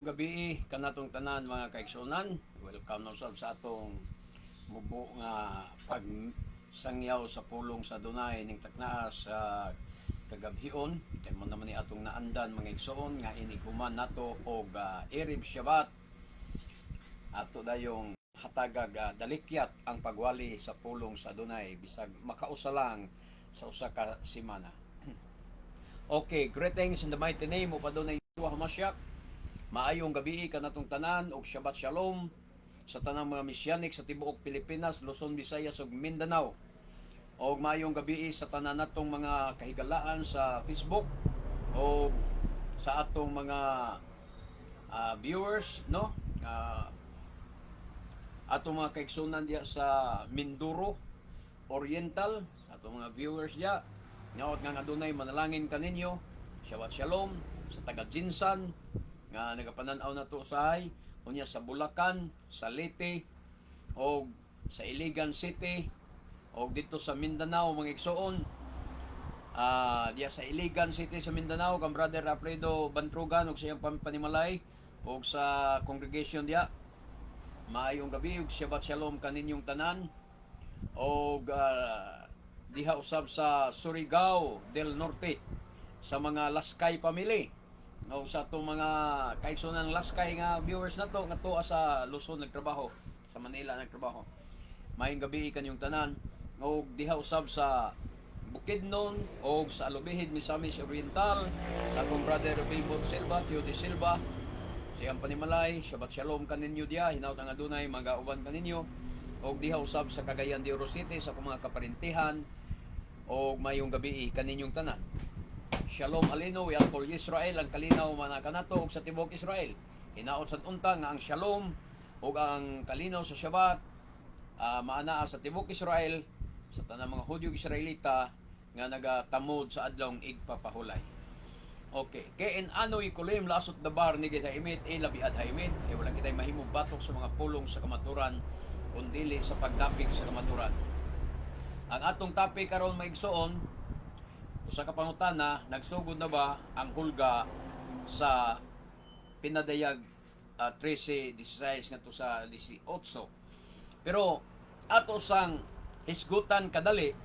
Gabi kanatong tanan, mga kaigsunan. Welcome na usab sa atong mubo nga pagsangyaw sa pulong sa Adunay ning taknaa sa kagabhion. Kay mao naman ni atong naandan, mga igsoon, nga inighuman nato og Erev Shabbat, ato dayong hatagag dalikyat ang pagwali sa pulong sa Adunay bisag makausa lang sa usa ka semana. Okay, greetings in the mighty name of Adonai Yeshua HaMashiach. Maayong gabi kanatong tanan ug Shabbat Shalom sa tanang mga Messianic sa tibuok Pilipinas, Luzon, Visayas ug Mindanao. Og maayong gabi sa tanan natong mga kahigalaan sa Facebook ug sa atong mga viewers, no? Atong mga kaigsunan diya sa Mindoro Oriental, sa atong mga viewers diya. Ngaot nga adunay manalangin kaninyo. Shabbat Shalom sa taga GenSan nga nagapanan-aw nato usahay, unya sa Bulacan, sa Leyte og sa Iligan City og dito sa Mindanao, mga igsoon. Diya sa Iligan City sa Mindanao kang Brother Alfredo Bantrugan ug sa iyang panimalay ug sa congregation diya. Maayong gabi ug Shabbat Shalom kaninyong tanan. Og diha usab sa Surigao del Norte sa mga Laskay family. O sa atong mga kaigsunan Laskay nga viewers nato nga tuwa sa Luzon nagtrabaho, sa Manila nagtrabaho. Maayong gabi kaninyong tanan. Og diha usab sa Bukidnon og sa Alubijid, Misamis Oriental, sa akong brother Bimot Silva, Tio de Silva, siyang panimalay, Shabbat Shalom kaninyo diya, hinaut ang adunay magauban kaninyo. Og diha usab sa Cagayan de Oro City sa akong mga kaparintihan og mayong gabi kaninyong tanan. Shalom Aleinu we al kol Israel, ang kalinaw mana kanato ug sa tibuok Israel. Hinaot sad unta nga ang shalom ug ang kalinaw sa Shabbat maanaa sa tibuok Israel, sa tanang mga Hudyo ug Israelita nga nagatamod sa adlawng igpapahulay. Okay. Ke en anu yecholim la'asot davar neged ha'emet ela be'ad ha'emet. Eh, wala kitay mahimong batok sa mga pulong sa kamaturan kun dili sa pagdapig sa kamaturan. Ang atong topic karon, mga igsoon, usa ka pangutana: nagsugod na ba ang hulga sa pinadayag 13-16 ngadto sa 18? Pero ato sang hisgutan kadali,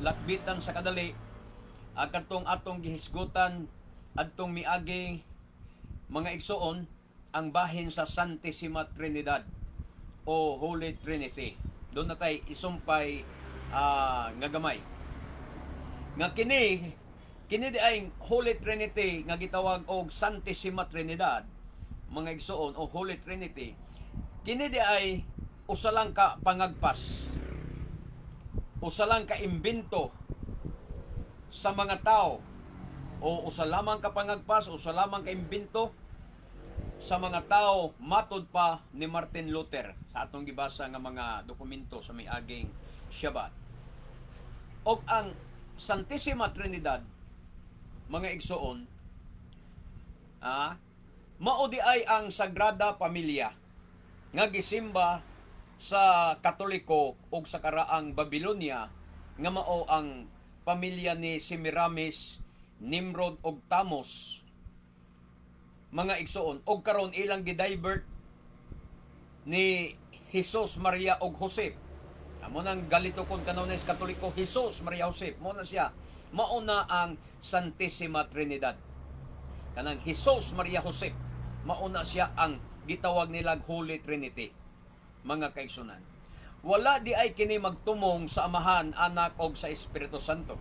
lakbitan sa kadali, ang kadtong atong gihisgutan adtong miagi, mga igsoon, ang bahin sa Santissima Trinidad o Holy Trinity. Doon na tay isumpay nga gamay. Nga kini kini di ay Holy Trinity nga gitawag og Santissima Trinidad, mga igsoon, o Holy Trinity. Kini di ay usa lang ka pangagpas. Usa lang ka imbento sa mga tao o usa lamang ka pangagpas, usa lamang ka imbento sa mga tao matod pa ni Martin Luther sa atong gibasa nga mga dokumento sa miaging Shabbat. Og ang Santissima Trinidad, mga igsoon, mao di ay ang Sagrada Pamilya nga gisimba sa Katoliko ug sa karaang Babylonia nga mao ang pamilya ni Semiramis, Nimrod ug Tamos, mga igsoon, og karon ilang gidivert ni Jesus, Maria ug Jose. Amo nang galito kon kanones Katoliko, Jesus, Maria, Jose. Mo na siya. Mao na ang Santissima Trinidad. Kanang Jesus, Maria, Jose. Mao na siya ang gitawag nilang Holy Trinity. Mga kaigsunan. Wala di ay kini magtumong sa Amahan, Anak og sa Espiritu Santo.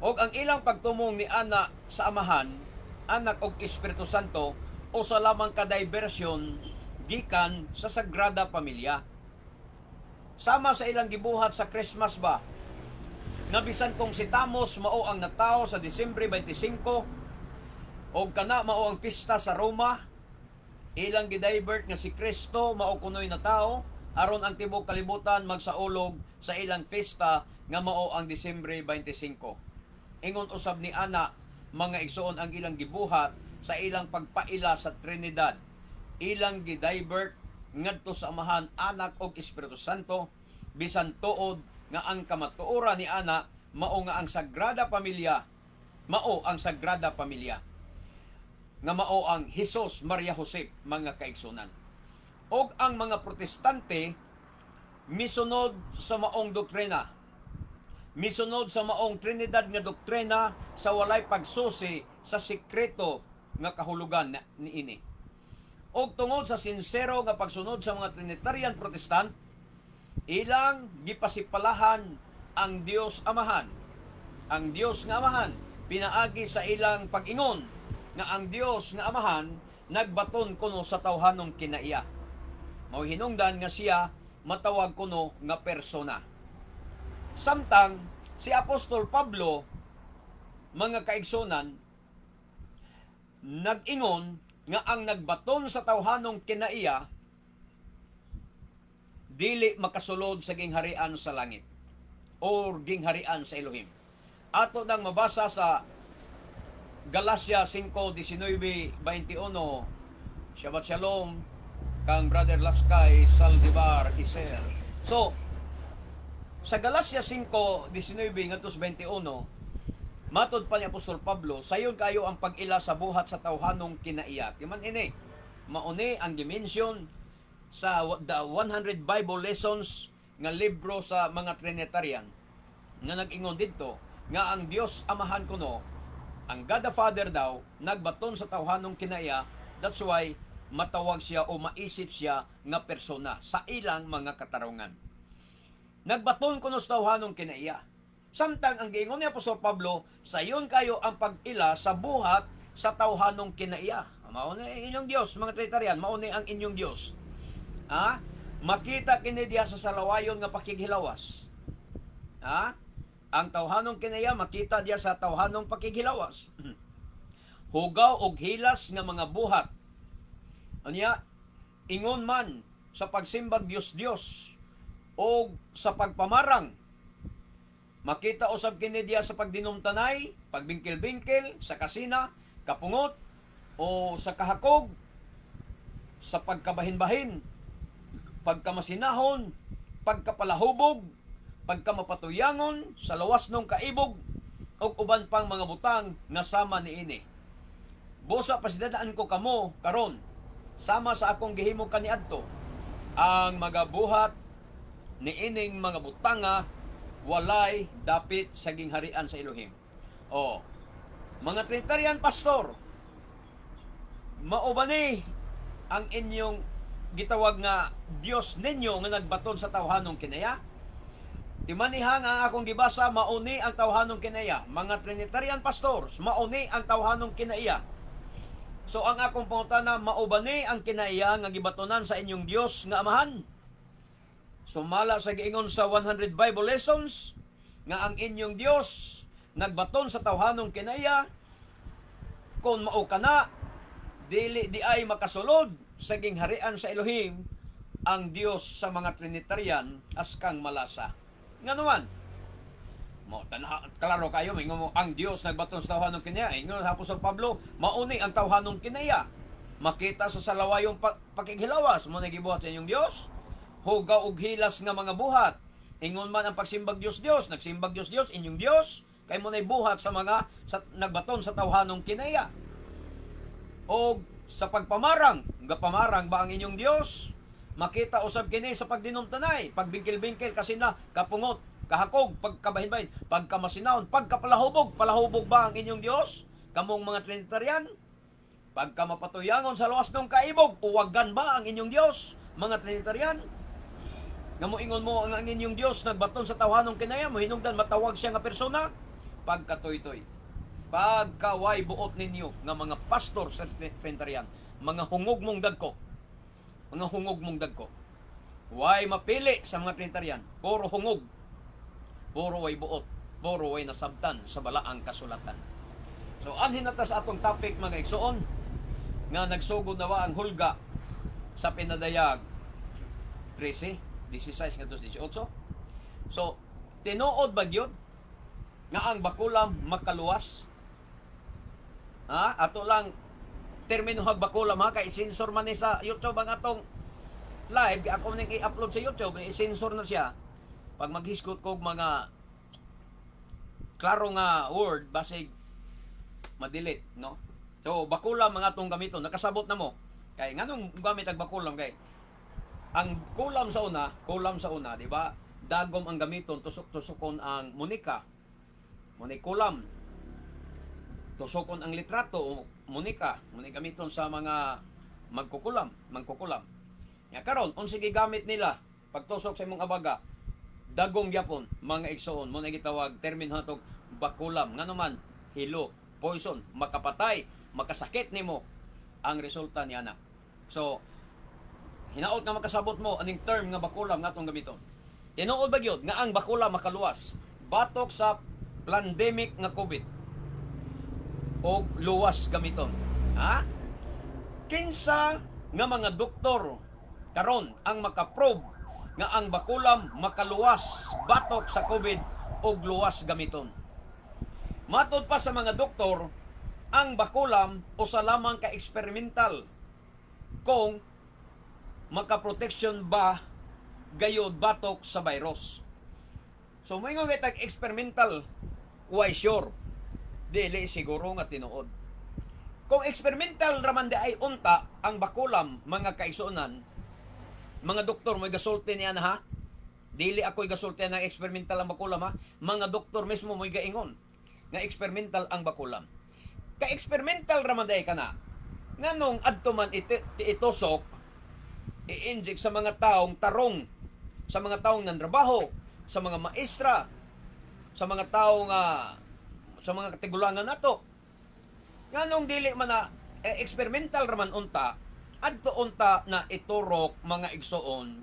Og ang ilang pagtumong ni ana sa Amahan, Anak og Espiritu Santo usa lamang ka diversion gikan sa Sagrada Pamilya. Sama sa ilang gibuhat sa Christmas ba? Nga bisan kung si Tamos mao ang natawo sa Disyembre 25 og kana mao ang pista sa Roma, ilang gidivert nga si Kristo mao kunoy natawo aron ang tibuok kalibutan magsaulog sa ilang pista nga mao ang Disyembre 25. Ingon usab ni ana, mga igsoon, ang ilang gibuhat sa ilang pagpaila sa Trinidad. Ilang gidivert ngadto sa Amahan, Anak ug Espiritu Santo bisan tuod nga ang kamatuoran ni ana mao nga ang Sagrada Pamilya, mao ang Sagrada Pamilya. nga mao ang Jesus, Maria, Jose, mga kaigsunan. Og ang mga Protestante misunod sa maong doktrina. Misunod sa maong Trinidad nga doktrina sa walay pagsusi sa sikreto nga kahulugan niini. Og tungod sa sinsero nga pagsunod sa mga Trinitarian Protestant, ilang gipasipalahan ang Dios Amahan. Ang Dios nga Amahan pinaagi sa ilang pag-ingon nga ang Dios nga Amahan nagbaton kuno sa tawhanong kinaiya. Mao hinungdan nga siya matawag kuno nga persona. Samtang si Apostol Pablo, mga kaigsunan, nag-ingon nga ang nagbaton sa tawhanong kinaiya dili makasulod sa gingharian sa langit or gingharian sa Elohim. Ato nang mabasa sa Galacia 5:19-21. Shabbat Shalom kang Brother Laskay Saldivar Iser. So, sa Galacia 5:19 ngadto sa 21, matod pa ni Apostol Pablo, sayon kayo ang pag-ila sa buhat sa tawhanong kinaiya. Timan ini, mauni ang dimension sa the 100 Bible Lessons nga libro sa mga Trinitarian nga nag-ingon didto nga ang Dios Amahan kuno, ang God the Father daw, nagbaton sa tawhanong kinaiya. That's why matawag siya o maisip siya nga persona sa ilang mga katarungan. Nagbaton kuno sa tawhanong kinaiya. Samtang ang giingon ni Apostol Pablo, sayon kayo ang pag-ila sa buhat sa tawhanong kinaiya. Mao na inyong Dios, mga Trinitarian, mao ni ang inyong Dios. Ha? Makita kini diha sa salawayon nga pakighilawas. Ha? Ang tawhanong kinaiya makita diha sa tawhanong pakighilawas. Hugaw og hilas nga mga buhat. Unya, ingon man sa pagsimbag Dios Dios o sa pagpamarang. Makita usab kini diha sa pagdinumtanay, pagbingkil-bingkil, sa kasina, kapungot, o sa kahakog, sa pagkabahin-bahin, pagkamasinahon, pagkapalahubog, pagkamapatuyangon, sa lawas ng kaibog, ug uban pang mga butang nga sama niini. Busa pasidadaan ko kamo karon sama sa akong gihimo kaniadto, ang magabuhat niining mga butanga walay dapit sa gingharian sa Elohim. O, mga Trinitarian pastor, mao ba ni ang inyong gitawag nga Dios ninyo nga nagbaton sa tawhanong kinaya? Timaniha nga ang akong gibasa, mauni ang tawhanong kinaiya. Mga Trinitarian pastors, mauni ang tawhanong kinaiya. So ang akong pangutana, mao ba ni ang kinaiya nga gibatonan sa inyong Dios nga Amahan? Sumala sa giingon sa 100 Bible Lessons nga ang inyong Dios nagbaton sa tawhanong kinaiya, kon mao kana, dili di ay makasulod sa gingharian sa Elohim ang Dios sa mga Trinitarian askang malasa. Nga naman, mo tanaw klaro kayo, mingon mo ang Dios nagbaton sa tawhanong kinaiya. Ingon sa Apostol Pablo, mauni ang tawhanong kinaiya. Makita sa salawayong pakighilawas mo na gibuhat sa inyong Dios. Hugaw og hilas nga mga buhat. Ingon man ang pagsimbag Dios Dios, nagsimbag Dios Dios inyong Dios, kay mo na'y buhat sa mga sa, nagbaton sa tawhanong kinaiya. O sa pagpamarang, gapamarang ba ang inyong Dios? Makita usab kini sa pagdinumtanay, pagbingkil-bingkil kasi na kapungot, kahakog, pagkabahin-bahin, pagkamasinahon, pagkapalahubog, palahubog ba ang inyong Dios? Kamong mga Trinitarian? Pagkamapatuyangon sa lawas ng kaibog, uwagan ba ang inyong Dios? Mga Trinitarian? Nga moingon mo ang inyong Dios nagbaton sa tawhanong kinaya, mo hinungdan matawag siya nga persona, pagkatoy-toy. Pagkaway buot ninyo nga mga pastor sa Trinitarian, mga hungog mong dagko. Mga hungog mong dagko. Way mapili sa mga Trinitarian, puro hungog. Puro way buot, puro way nasabtan sa balaang kasulatan. So anhin na ta sa atong topic, mga igsoon, nga nagsugod na ba ang hulga sa pinadayag 13, 16 ngadto sa 18. So, tinuod ba gyud nga ang bakulam makaluwas? Ha? Ato lang termino hag bakulam ha, kay sensor man ni sa YouTube ang atong live. Ako ning i-upload sa YouTube, i-sensor na siya. Pag maghisgot kog mga klaro nga word, basig ma-delete, no? So bakulam ang atong gamiton, nakasabot na mo. Kay nganong gamit ang bakulam? Kay ang kulam sa una, di ba? Dagom ang gamiton, tusok-tusokon ang munika. Muni kulam. Tusokon ang litrato o munika, muni gamiton sa mga magkukulam, mangkukulam. Ya karon, unsa gigamit nila pagtusok sa imong abaga? Dagom gyapon, mga igsoon, mo na gitawag termino hatog bakulam. Ngano man hilo, poison, makapatay, makasakit nimo ang resulta niya na. So hinaot nga makasabot mo aning term nga bakulam nga atong gamiton. Tinuod ba gyud nga ang bakulam makaluwas batok sa pandemic nga COVID o luwas gamiton? Ha? Kinsa nga mga doktor karon ang makaprove nga ang bakulam makaluwas batok sa COVID o luwas gamiton? Matod pa sa mga doktor, ang bakulam usa lamang ka experimental kung makaproteksyon ba gayod batok sa virus. So moingon kay tag experimental, why sure? Dili siguro nga tinuod. Kung experimental raman di ay unta ang bakulam, mga kaigsuonan, mga doktor mo gasulti niya na ha. Dili ako'y gasulti na experimental ang bakulam ha. Mga doktor mismo mo'y gaingon nga experimental ang bakulam. Ka-experimental raman di ay kana. Nganong adto man itusok, i-inject sa mga taong tarong, sa mga taong nanrabaho, sa mga maestra, sa mga taong sa mga katigulangan nato? Nganong dili man na experimental raman unta, adto unta na iturok, mga igsoon,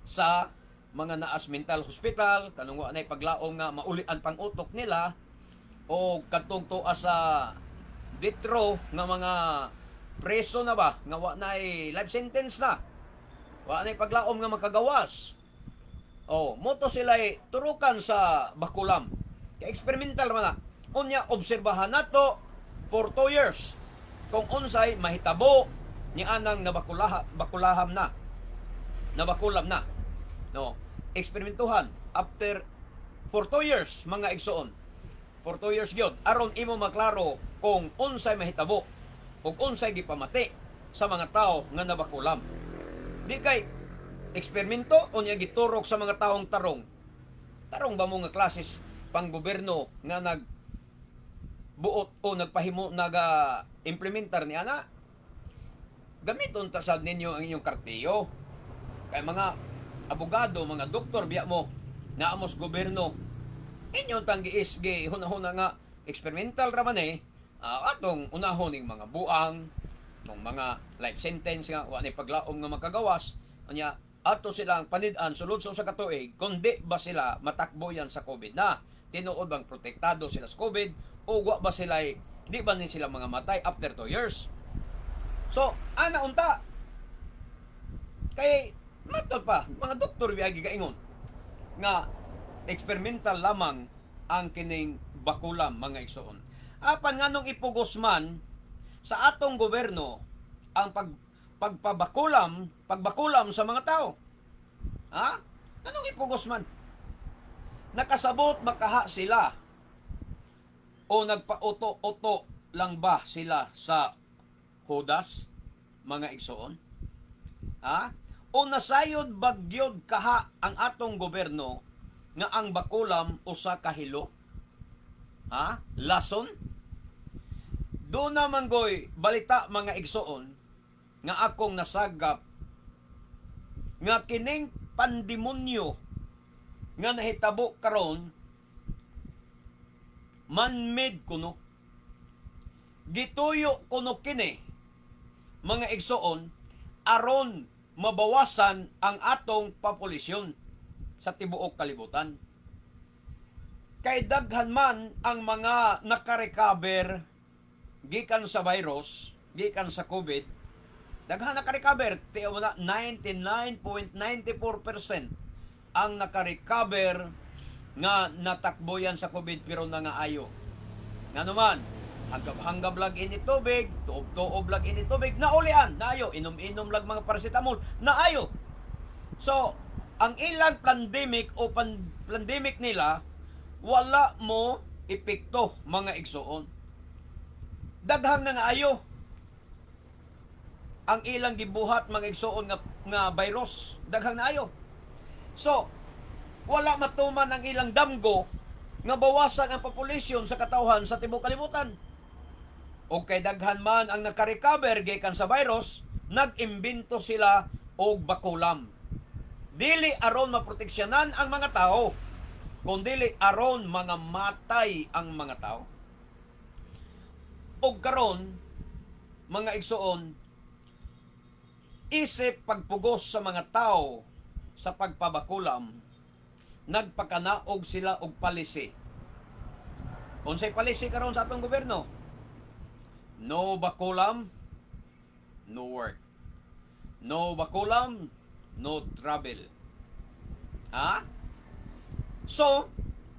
sa mga naas mental hospital, kanang wa nay paglaom nga maulian pang utok nila, o kadtong tuwa sa death row nga mga preso na ba nga wa nay life sentence na, wa nay paglaom nga makagawas? Oh, moto sila turukan sa bakulam. Kay experimental man na. Unya obserbahan nato for 2 years kung unsay mahitabo ni anang nabakulaha, bakulaham na. Nabakulam na. No, eksperimentuhan after for 2 years, mga igsoon. For 2 years gyud aron imo maklaro kung unsay mahitabo ug unsay gipamati sa mga tao nga nabakulam. Di kay eksperimento unya giturok sa mga taong tarong. Tarong ba mo nga klases pang gobyerno nga nag buot o nagpahimo, naga implementar ni ana? Gamiton ta sad ninyo ang inyong kartiyo. Kay mga abogado, mga doktor biya mo naamos gobyerno. Inyo tang giis gi hunahuna nga experimental ra man eh, atong unahon ning mga buang ng mga life sentence nga wa ni paglaom nga makagawas. Unya ato silang panid-an sulod sa usa ka tuig kung di ba sila matakbo yan sa COVID na. Tinuod bang protektado sila sa COVID o wa ba sila, di ba ni sila mga matay after 2 years? So, ana unta. Kay matod pa mga doktor biya gigaingon nga experimental lamang ang kining bakulam, mga igsoon. Apan nganong ipugos man sa atong gobyerno ang pag pagpabakulam, pagbakulam sa mga tao? Ha? Anong ipugos man? Nakasabot ba kaha sila? O nagpauto-uto lang ba sila sa Judas, mga igsoon? Ha? O nasayod bagyod kaha ang atong gobyerno nga ang bakulam usa ka hilo? Ha? Lason? Doon naman goy balita, mga igsoon, nga akong nasagap nga kining pandemonyo nga nahitabo karon man-made kuno. Gituyo kuno kini, mga igsoon, aron mabawasan ang atong populasyon sa tibuok kalibutan. Kay daghan man ang mga nakarecover gikan sa virus, gikan sa COVID, daghan nakarecover, tiyo mo na 99.94% ang nakarecover nga natakboyan sa COVID pero nangaayo. Nga naman, hanggab-hanggab lag ini tubig, tuob-tuob lag ini tubig, naulian, naayo, inom-inom lag mga paracetamol, naayo. So, ang ilang pandemic o pandemic nila, wala mo epekto, mga igsoon. Daghang nangaayo ang ilang gibuhat, mga igsoon, nga virus, daghang naayo. So, wala matuman ang ilang damgo nga bawasan ang population sa katawhan sa tibuok kalibutan. Og kay daghan man ang nakarecover gikan sa virus, nag-imbento sila og bakulam. Dili aron maproteksyonan ang mga tao, kundili aron mga matay ang mga tao. Og karon, mga igsoon, isip pagpugos sa mga tao sa pagpabakulam, nagpakanaog sila og policy. Unsay policy karon sa atong gobyerno? No bakulam, no work. No bakulam, no travel. Ha? So,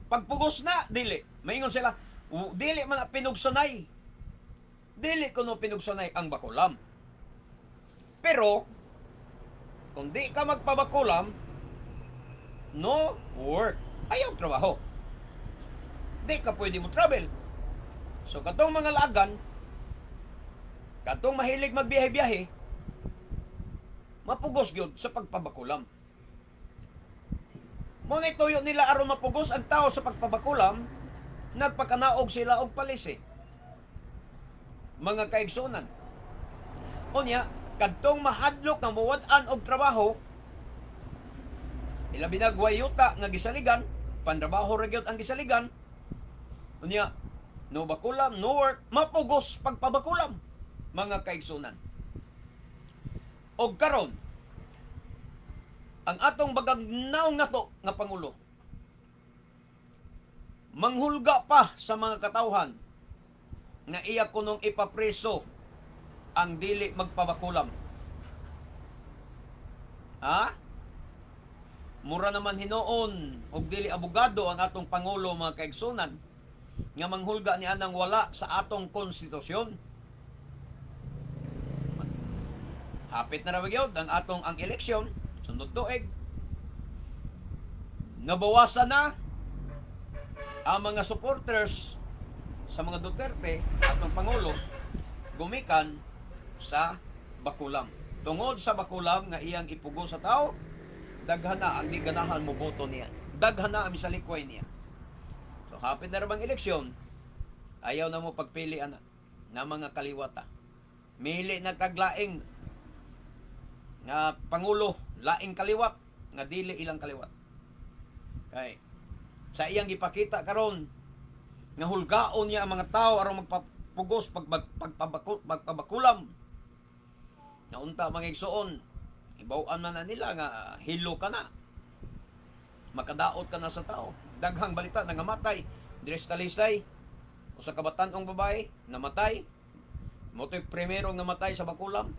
pagpugos na, dili. Maingon sila, "Dili man na pinugsanay. Dili kuno pinugsanay ang bakulam." Pero, kung di ka magpabakulam, no work. Ayaw trabaho. Di ka pwede mo travel. So, katong mga laagan, katong mahilig magbiyahe-biyahe, mapugos gyud sa pagpabakulam. Mo na tuyo nila aron mapugos ang tao sa pagpabakulam, nagpakanaog sila og policy, mga kaigsunan. Unya, kadtong mahadlok nga muwad-an og trabaho, ilabi na yuta nga gisaligan, pantrabaho ra gyud ang gisaligan. Unya, no bakulam, no work, mapugos pagpabakulam, mga kaigsunan. Og karon, ang atong bagag naong nato nga pangulo, manghulga pa sa mga katawhan nga iya kunong ipapreso ang dili magpabakulam. Ha? Mura naman hinuon og dili abogado ang atong pangulo, mga kaigsunan, nga manghulga ni anang wala sa atong konstitusyon. Hapit na ra gyud ang atong ang eleksyon sunod tuig. Nabawasan na ang mga supporters sa mga Duterte, atong pangulo, gumikan sa bakulam. Tungod sa bakulam nga iyang ipugo sa tao, daghan na ang di ganahan mo boto niya. Daghan na ang misalikway niya. So hapit na ra bang eleksyon, ayaw na mo pagpili ana na mga kaliwata. Mili na taglaing nga pangulo, laing kaliwat nga dili ilang kaliwat. Kay sa iyang gipakita karon nga hulgaon niya ang mga tao aron magpapugos pagpabakulam. Naunta, mga igsoon, hibaw-an man na nila nga hilo ka na. Makadaot ka na sa tao. Daghang balita nangamatay diri sa Talisay. Usa ka batan-ong babae namatay. Mao to'y primerong namatay sa bakulam.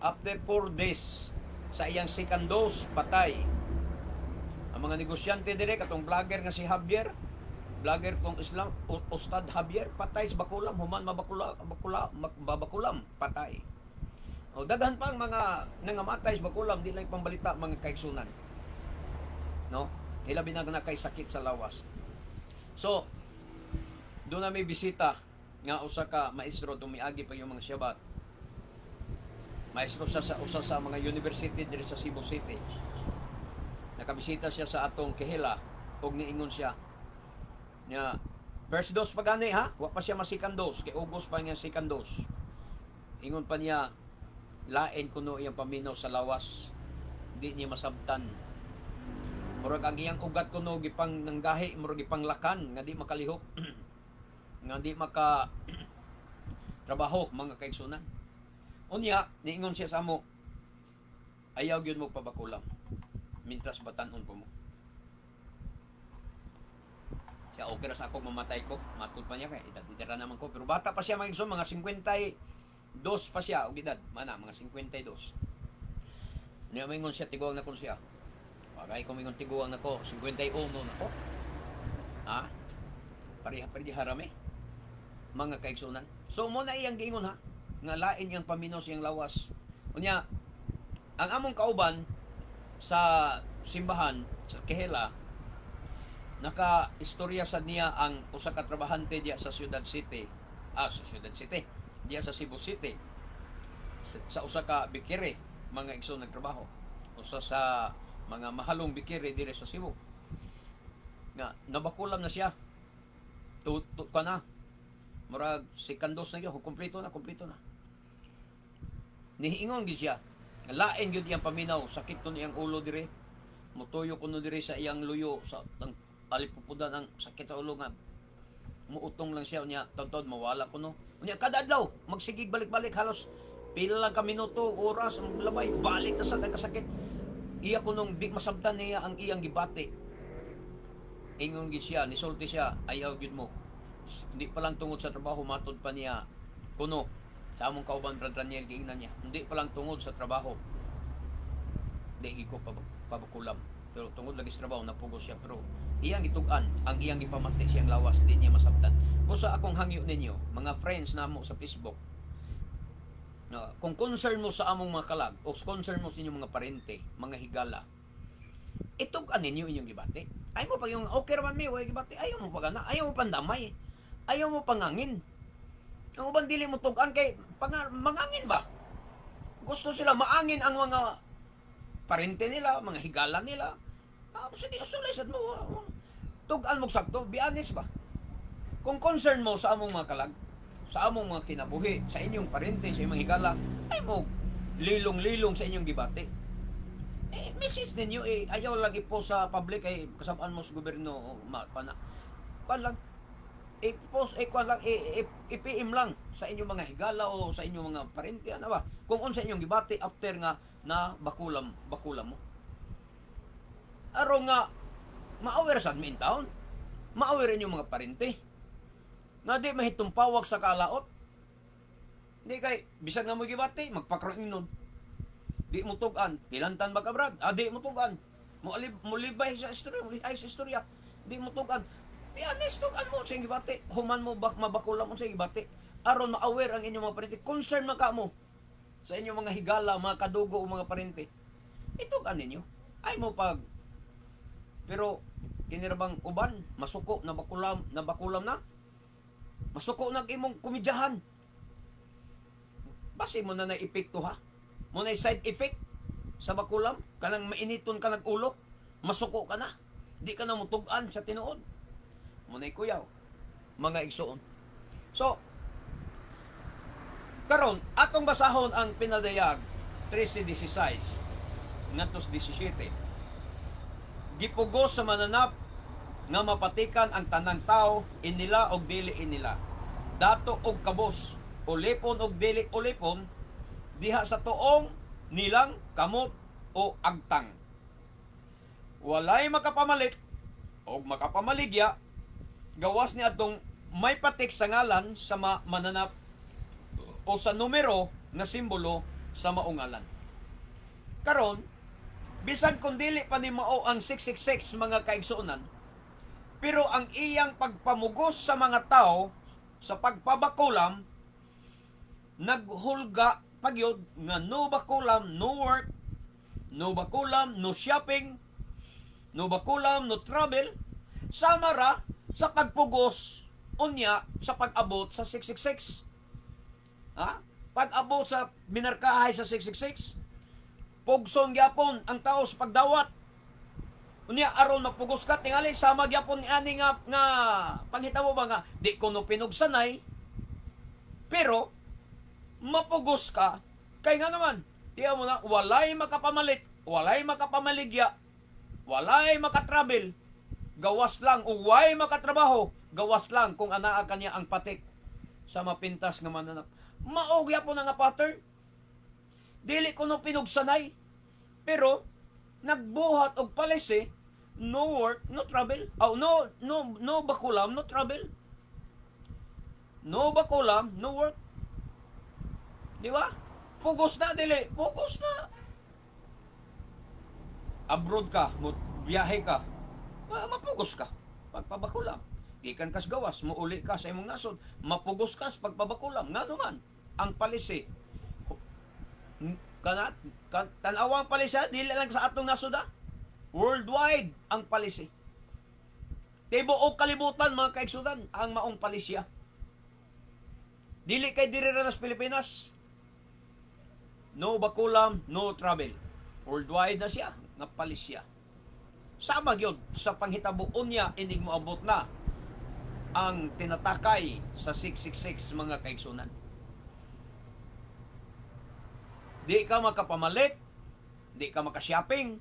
After 4 days sa iyang second dose, patay. Ang mga negosyante dire, katong vlogger nga si Javier, vlogger tong Islam, Ustad Javier, patay sa bakulam, human mabakula, bakula, mabakulam, patay. O daghan pa ang mga nangamatay sa bakulam, di lang pambalita, mga kaigsunan. No? Ilabi na na kay sakit sa lawas. So, doon na may bisita nga usa ka maestro, tumiagi pa yung mga Shabbat. Maestro siya sa usa sa mga university diri sa Cebu City. Nakabisita siya sa atong kehila ug niingon siya nya first dose pa gani ha, wa pa siya ma-second dose kay August pa nga second dose. Ingon pa niya, lain kuno iyang paminaw sa lawas, di niya masabtan. Murag ang iyang ugat kuno gipang nanggahi, murag gipanglakan nga di makalihok, nga di maka trabaho, mga kaigsunan. Unya, niingon siya sa amo, ayaw gyud mo pabakulam mintras batan-on pa mo. Siya, okay ra sa ako mamatay ko. Matud pa niya kay edad edad naman ko. Pero bata pa siya, mga igsoon, mga 52 pa siya og edad. Mana, mga 52. Niya maingon siya, tiguang na kon siya. Bagay ko mingon tiguang na ko, 51 na ko. Ha? Pareha pa harami, mga kaigsunan. So mo na iyang giingon ha, nga lain iyang paminaw sa iyang lawas. Unya, ang among kauban sa simbahan sa Kehela, naka istorya sa niya ang usa ka trabahante diya sa Ciudad City, sa Ciudad City. Diya sa Cebu City sa usa ka bakery, mga igsoon, nagtrabaho, usa sa mga mahalong bakery dire sa Cebu, nga nabakulam na siya tu ka na murag second dose na gyud, kompleto na, kompleto na. Niingon gyud siya, lain gyud iyang paminaw, sakit to iyang ulo dire, mutuyo kuno dire sa iyang luyo sa tang alipupudan, ang sakit sa ulo nga muutong lang siya. Unya tawtawd mawala kuno. Unya kada adlaw magsigig balik-balik, halos pila lang ka minuto, oras ang labay, balik na sa nagkasakit. Iya kunong di masabtan niya ang iyang gibati. Ingon gid siya, nisulti siya, ayaw gyud mo, hindi pa lang tungod sa trabaho. Matod pa niya kuno sa among kauban Brad Raniel, giingnan niya, hindi pa lang tungod sa trabaho, di gid ko pabakulam, pero tungod lagi sa trabaho napugos siya. Pero iyang gitug-an ang iyang gipamati siyang lawas, di niya masabtan. Busa akong hangyo ninyo, mga friends namo sa Facebook, na kung concern mo sa among mga kalag o concern mo sa inyong mga parente, mga higala, itug-an ninyo inyong gibati. Ay mo pag yung okay ra man mi, way gibati, ayaw mo pag ana, ayaw mo pandamay, ayaw mo pangangin. Ang uban dili mo tug-an kay mangangin ba? Gusto sila maangin ang mga parente nila, mga higala nila. Ah, sige, sulay sad mo. Ah, tug-an mo sakto, be honest ba? Kung concern mo sa among mga kalag, sa among mga kinabuhi, sa inyong parente, sa inyong mga higala, ay mo lilong-lilong sa inyong gibati. Eh, message ninyo, eh, ayaw lang i-post sa public, eh, kasabaan mo sa gobyerno, o, ma, pana, kuan lang, i-post, eh, kuan lang, i-PM lang sa inyong mga higala o sa inyong mga parente, ano ba? Kung unsa inyong gibati after nga na bakulam, bakulam mo. Aron nga, ma-aware sa admin town, ma-aware inyong mga parente, nga di mahitumpawag sa kalaot. Di kay, bisag nga mo gibati, magpakaroon nun. Di mo tug-an. Hilantan ba ka, Brad? Ah, di mo tug-an. Mo alib, mo libay sa istorya, mo lihay sa istorya. Di mo tug-an. Be honest, tug-an mo sa gibati. Human mo bak mabakulam mo sa gibati. Aron ma-aware ang inyong mga parente. Concern man ka mo sa inyong mga higala, mga kadugo o mga parente. Itug-an ninyo. Ay mo pag pero kinira bang uban masuko na bakulam, na bakulam na masuko na imong komedyahan, basi mo na na epekto ha mo na side effect sa bakulam, kanang mainiton ka nag-ulo, masuko ka na, di ka na mutug-an sa tinuod mo na kuyaw, mga igsuon. So karon atong basahon ang Pinadayag 13:16 ngadto 17. Gipugos sa mananap nga mapatikan ang tanang tao, inila og dili inila, dato og kabos, ulipon og dili ulipon, diha sa tuong nilang kamot o agtang. Walay makapamalit og makapamaligya gawas ni atong may patik sa ngalan sa mananap o sa numero nga simbolo sa maong ngalan. Karon, bisan kung dili pa ni mao ang 666, mga kaigsuonan, pero ang iyang pagpamugos sa mga tao sa pagpabakulam naghulga pagyud nga no bakulam, no work, no bakulam, no shopping, no bakulam, no travel, sama ra sa pagpugos unya sa pag-abot sa 666. Ha? Pag-abot sa minarkahay sa 666, pugson gyapon ang tao sa pagdawat. Unya aron mapugos ka, tingali sama gyapon ni ani nga panghitabo ba nga di kuno pinugsanay, pero mapugos ka kay nga naman tiya mo na walay makapamalit, walay makapamaligya, walay makatravel gawas lang o way makatrabaho gawas lang kung anaa kaniya ang patik sa mapintas nga mananap. Mao gyapon na nga pattern. Dili kuno pinugsanay, pero nagbuhat og policy, no work, no travel. Oh, no, no, no bakulam, no travel, no bakulam, no work. Di ba? Pugos na, dili pugos na. Abroad ka mo, biyahe ka, mapugos ka pagpabakulam. Gikan kas gawas, muuli ka sa imong nasod, mapugos ka sa pagpabakulam. Ngano man ang policy kana kan, tan-awa ang policy ha, dili lang sa atong nasod ha. Worldwide ang policy. Tibuok kalibutan, mga kaigsuonan, ang maong palisya. Dili kay diri ra sa Pilipinas. No bakulam, no travel. Worldwide na siya, nga palisya. Sama gyud sa panghitabo unya inig moabot na ang tinatakay sa 666, mga kaigsunan. Di ka makapamalit, di ka makashopping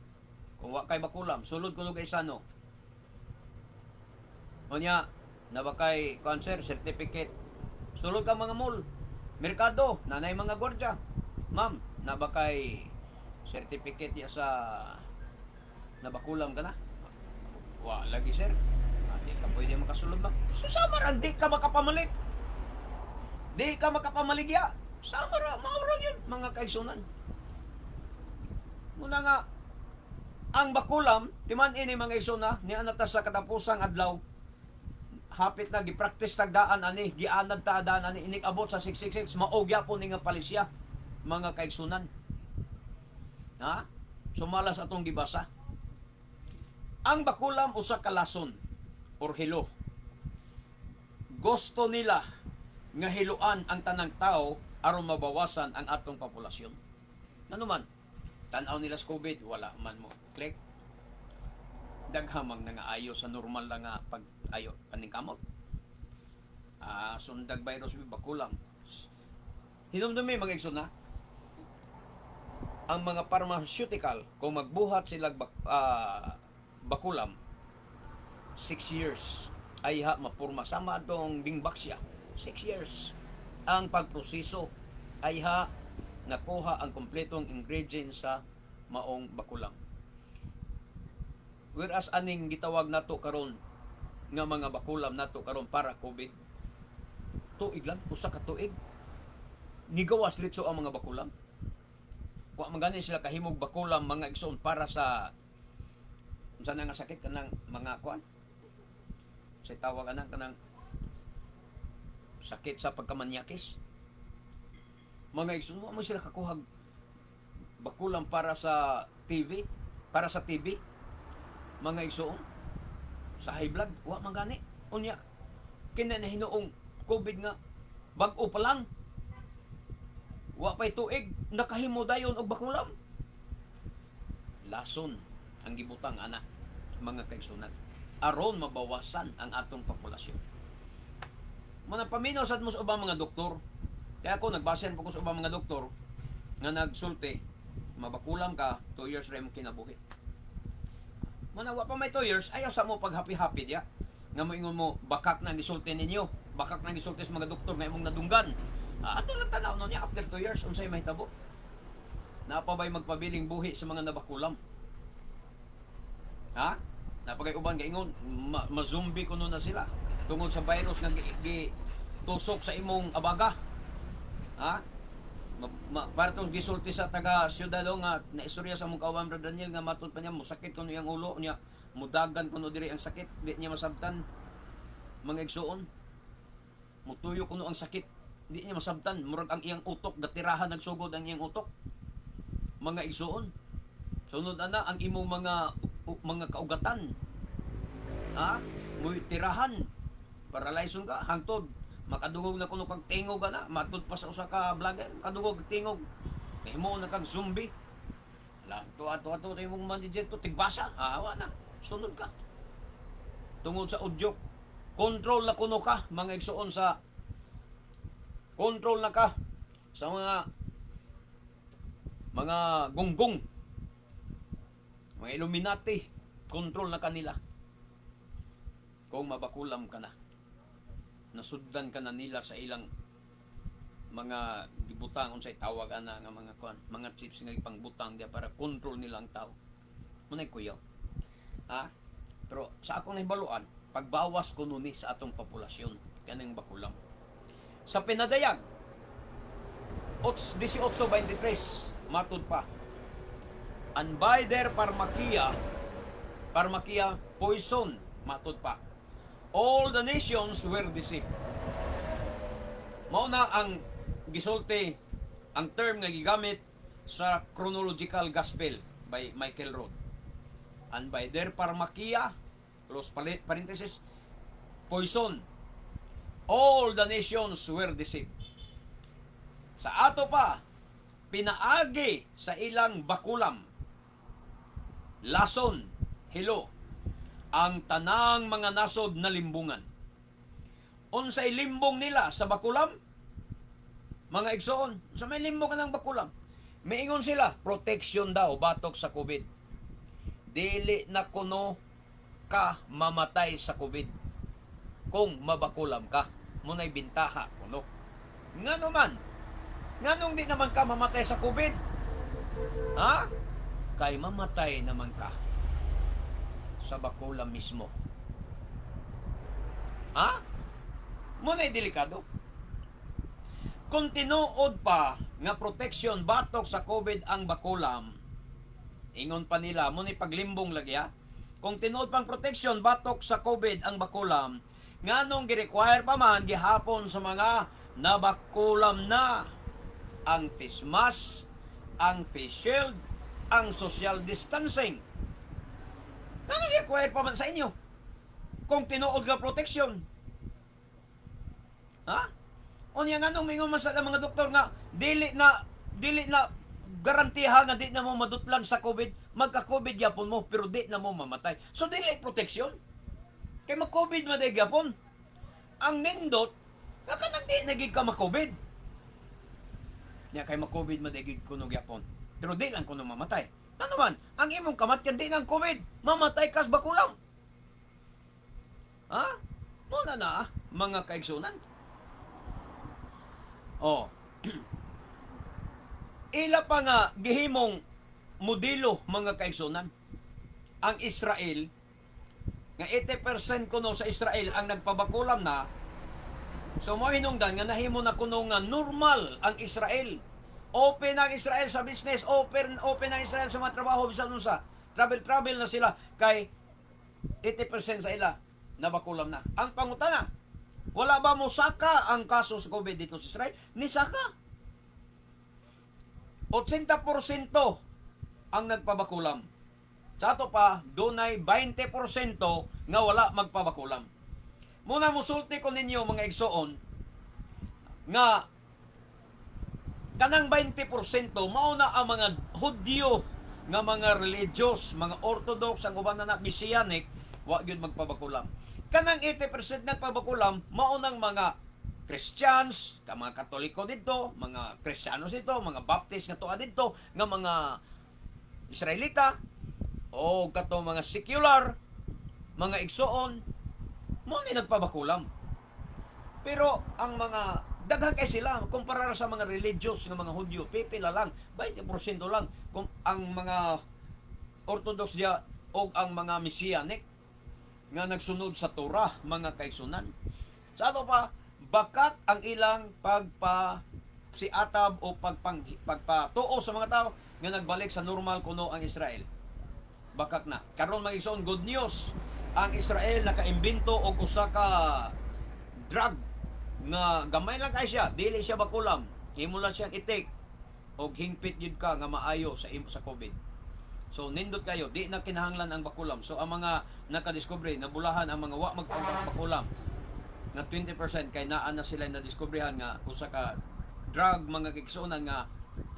kung wa kay bakulam. Sulod kuno kay sano. Unya, naa ba kay cancer certificate? Sulod ka mga mall, merkado, nanay mga gwardya. "Ma'am, naa ba kay certificate ya sa nabakulam ka na?" "Wa lagi, sir." "Ah, di ka pwede makasulod ba?" So sama ra, di ka makapamalit. Di ka makapamaligya. Sama ra, mao ra yun, mga kaigsunan. Muna nga, ang bakulam, timan ini, mga igsoon, niya na ta sa katapusang adlaw, hapit na gipractice tagdaan ani, gianad ta daan ani, inig abot sa 666, mao gyapon ni nga palisya, mga kaigsunan. Ha? Sumala sa atong gibasa. Ang bakulam usa ka lason or hilo. Gusto nila nga hiluan ang tanang tao aron mabawasan ang atong populasyon. Ano man, tan-aw nila sa COVID, wala man mo. Click. Daghamang nangaayo sa normal lang nga pag-ayo paningkamot. Ah, sundag virus bakulam. Hinumdumi, mga igsoon na ang mga pharmaceutical, kung magbuhat sila bakulam, 6 years ay ha mapurma, sama atong Dengvaxia, 6 years ang pagproseso ay ha nakuha ang kompletong ingredients sa maong bakulam, whereas aning gitawag nato karon nga mga bakulam nato karon para COVID, tuig lang, usa ka tuig nigawas diretso ang mga bakulam. Wa man gani sila kahimog bakulam, mga igsoon, para sa unsa na nga sakit, kanang mga kuan sa tawag anang kanang sakit sa pagkamanyakis, mga igsoon. Wa mo sila kakuhag bakulam para sa TV, para sa TB, mga igsoon, sa high blood, wa man gani. Unya kina na hinuong COVID nga bag-o pa lang, wa pay tuig, nakahimo dayon og bakulam. Lason ang gibutang ana, mga kaigsunan, aron mabawasan ang atong populasyon. Mga paminaw sad mo sa ubang mga doktor. Kaya ako nagbase po ko sa ubang mga doktor nga nagsulti, mabakulam ka, 2 years ra imong kinabuhi. Muna wa pa may 2 years, ayaw sa mo pag happy happy diya. Nga moingon mo, bakak na ang gisulti ninyo, bakak na ang gisulti sa mga doktor nga imong nadunggan. Ah, ato lang tanaw no niya after 2 years unsay mahitabo. Naa pa ba'y magpabiling buhi sa mga nabakulam? Ha? Naa pa kay uban gaingon, ma-zombie kuno na sila tungod sa virus nga gi tusok sa imong abaga. Ha? Para tong gisulti sa taga Ciudad nga naistorya sa among kauban, Bro Daniel, nga matud pa niya musakit kuno iyang ulo niya, mudagan kuno diri ang sakit, di niya masabtan, mga igsuon. Mutuyo kuno ang sakit, di niya masabtan, murag ang iyang utok gatirahan, nagsugod ang iyang utok, mga igsuon. Sunod ana ang imong mga kaugatan, ha, muy tirahan, paralyson ka hangtod makadungog na kuno kag tingog ana, matud pa sa usa ka vlogger, kadungog tingog, nahimo na kag zombie la to ato ato imong manager to tigbasa, ah, wa na, sunod ka tungod sa udyok. Control na kuno ka, mga igsuon, sa control na ka sa mga gonggong, mga Illuminati. Control na kanila kung mabakulam ka na. Nasudlan ka na nila sa ilang mga gibutang, unsay tawag ana nga mga kuan, mga chips nga ipangbutang diya para control nila ang tao. Munay kuyaw, ha. Pero sa akong nahibaluan, pagbawas kuno ni sa atong populasyon kaning bakulam. Sa Pinadayag 18:23, matud pa, "And by their pharmakia," pharmakia, poison, matud pa, "all the nations were deceived." Mao na ang gisulti, ang term nga gigamit sa Chronological Gospel by Michael Roth. "And by their pharmakia," close parenthesis, "poison, all the nations were deceived." Sa ato pa, pinaagi sa ilang bakulam, lason, hilo, ang tanang mga nasod na limbungan. Unsay limbong nila sa bakulam? Mga igsoon, sa may limbong ka ng bakulam. Miingon sila, protection daw batok sa COVID. Dili na kuno ka mamatay sa COVID kung mabakulam ka. Muna'y bintaha kuno. Ngano man? Nganong di naman ka mamatay sa COVID? Ha? Kay mamatay naman ka sa bakulam mismo. Ha? Muna'y delikado. Kung tinuod pa nga protection batok sa COVID ang bakulam, ingon pa nila, mo ni paglimbong lagi ha. Kung tinuod pang protection batok sa COVID ang bakulam, nganong gi-require pa man gihapon sa mga nabakulam na ang face mask, ang face shield, ang social distancing? Nganong gi-require pa man sa inyo? Kung tinuod nga protection. Ha? Unya, nganong mingon man sa mga doktor nga dili na garantiha nga di na mo madutlan sa COVID? Magka-COVID gyapon mo pero di na mo mamatay. So dili protection. Kay mag-COVID man diay gyapon. Ang nindot nga kanang di na gid ka ma-COVID. Nya kay ma-COVID man diay gid kuno gyapon. Pero di lang kuno mamatay. Ano man, ang imong kamatyan di nang COVID, mamatay kas bakulam. Ha? Mo na na, mga kaigsunan. Oh. Ila pa nga gihimong modelo, mga kaigsunan. Ang Israel nga 80% kuno sa Israel ang nagpabakulam na. So mo hinungdan nga nahimo na kuno nga normal ang Israel. Open ang Israel sa business, open open ang Israel sa mga trabaho, bisan unsa. Travel travel na sila kay 80% sa ila nabakulam na. Ang pangutana, wala ba mosaka ang kaso sa COVID dito sa Israel? Nisaka. 80% ang nagpabakulam. Sa ato pa, dunay 20% nga wala magpabakulam. Muna musulti ko ninyo, mga igsoon, nga kanang 20% mao na ang mga Hudyo nga mga religious, mga Orthodox, ang uban na na Messianic, wa gyud magpabakulam. Kanang 80% nagpabakulam mao nang mga Christians, ka mga Katoliko dito, mga Kristiyanos dito, mga Baptist nga tuwa dito, nga mga Israelita o kato mga secular, mga igsoon, mo ni nagpabakulam. Pero ang mga daghan kay sila kumpara sa mga religious nga mga Hudyo, pipila lang, 20% lang kung ang mga Orthodox diya o ang mga Messianic nga nagsunod sa Torah, mga kaigsunan. Sa ato pa, bakat ang ilang pagpa siatab o pagpatuo sa mga tao nga nagbalik sa normal kuno ang Israel. Bakak na. Karon, mga igsoon, good news. Ang Israel nakaimbento og usa ka drug nga gamay lang kay siya, dili siya bakulam. Imo lang siyang i-take og hingpit gyud ka nga maayo sa imo sa COVID. So nindot kayo, di na kinahanglan ang bakulam. So ang mga nakadiskubre, nabulahan ang mga wa magpabakulam nga 20% kay naa na sila nadiskubrehan nga usa ka drug, mga kaigsuonan, nga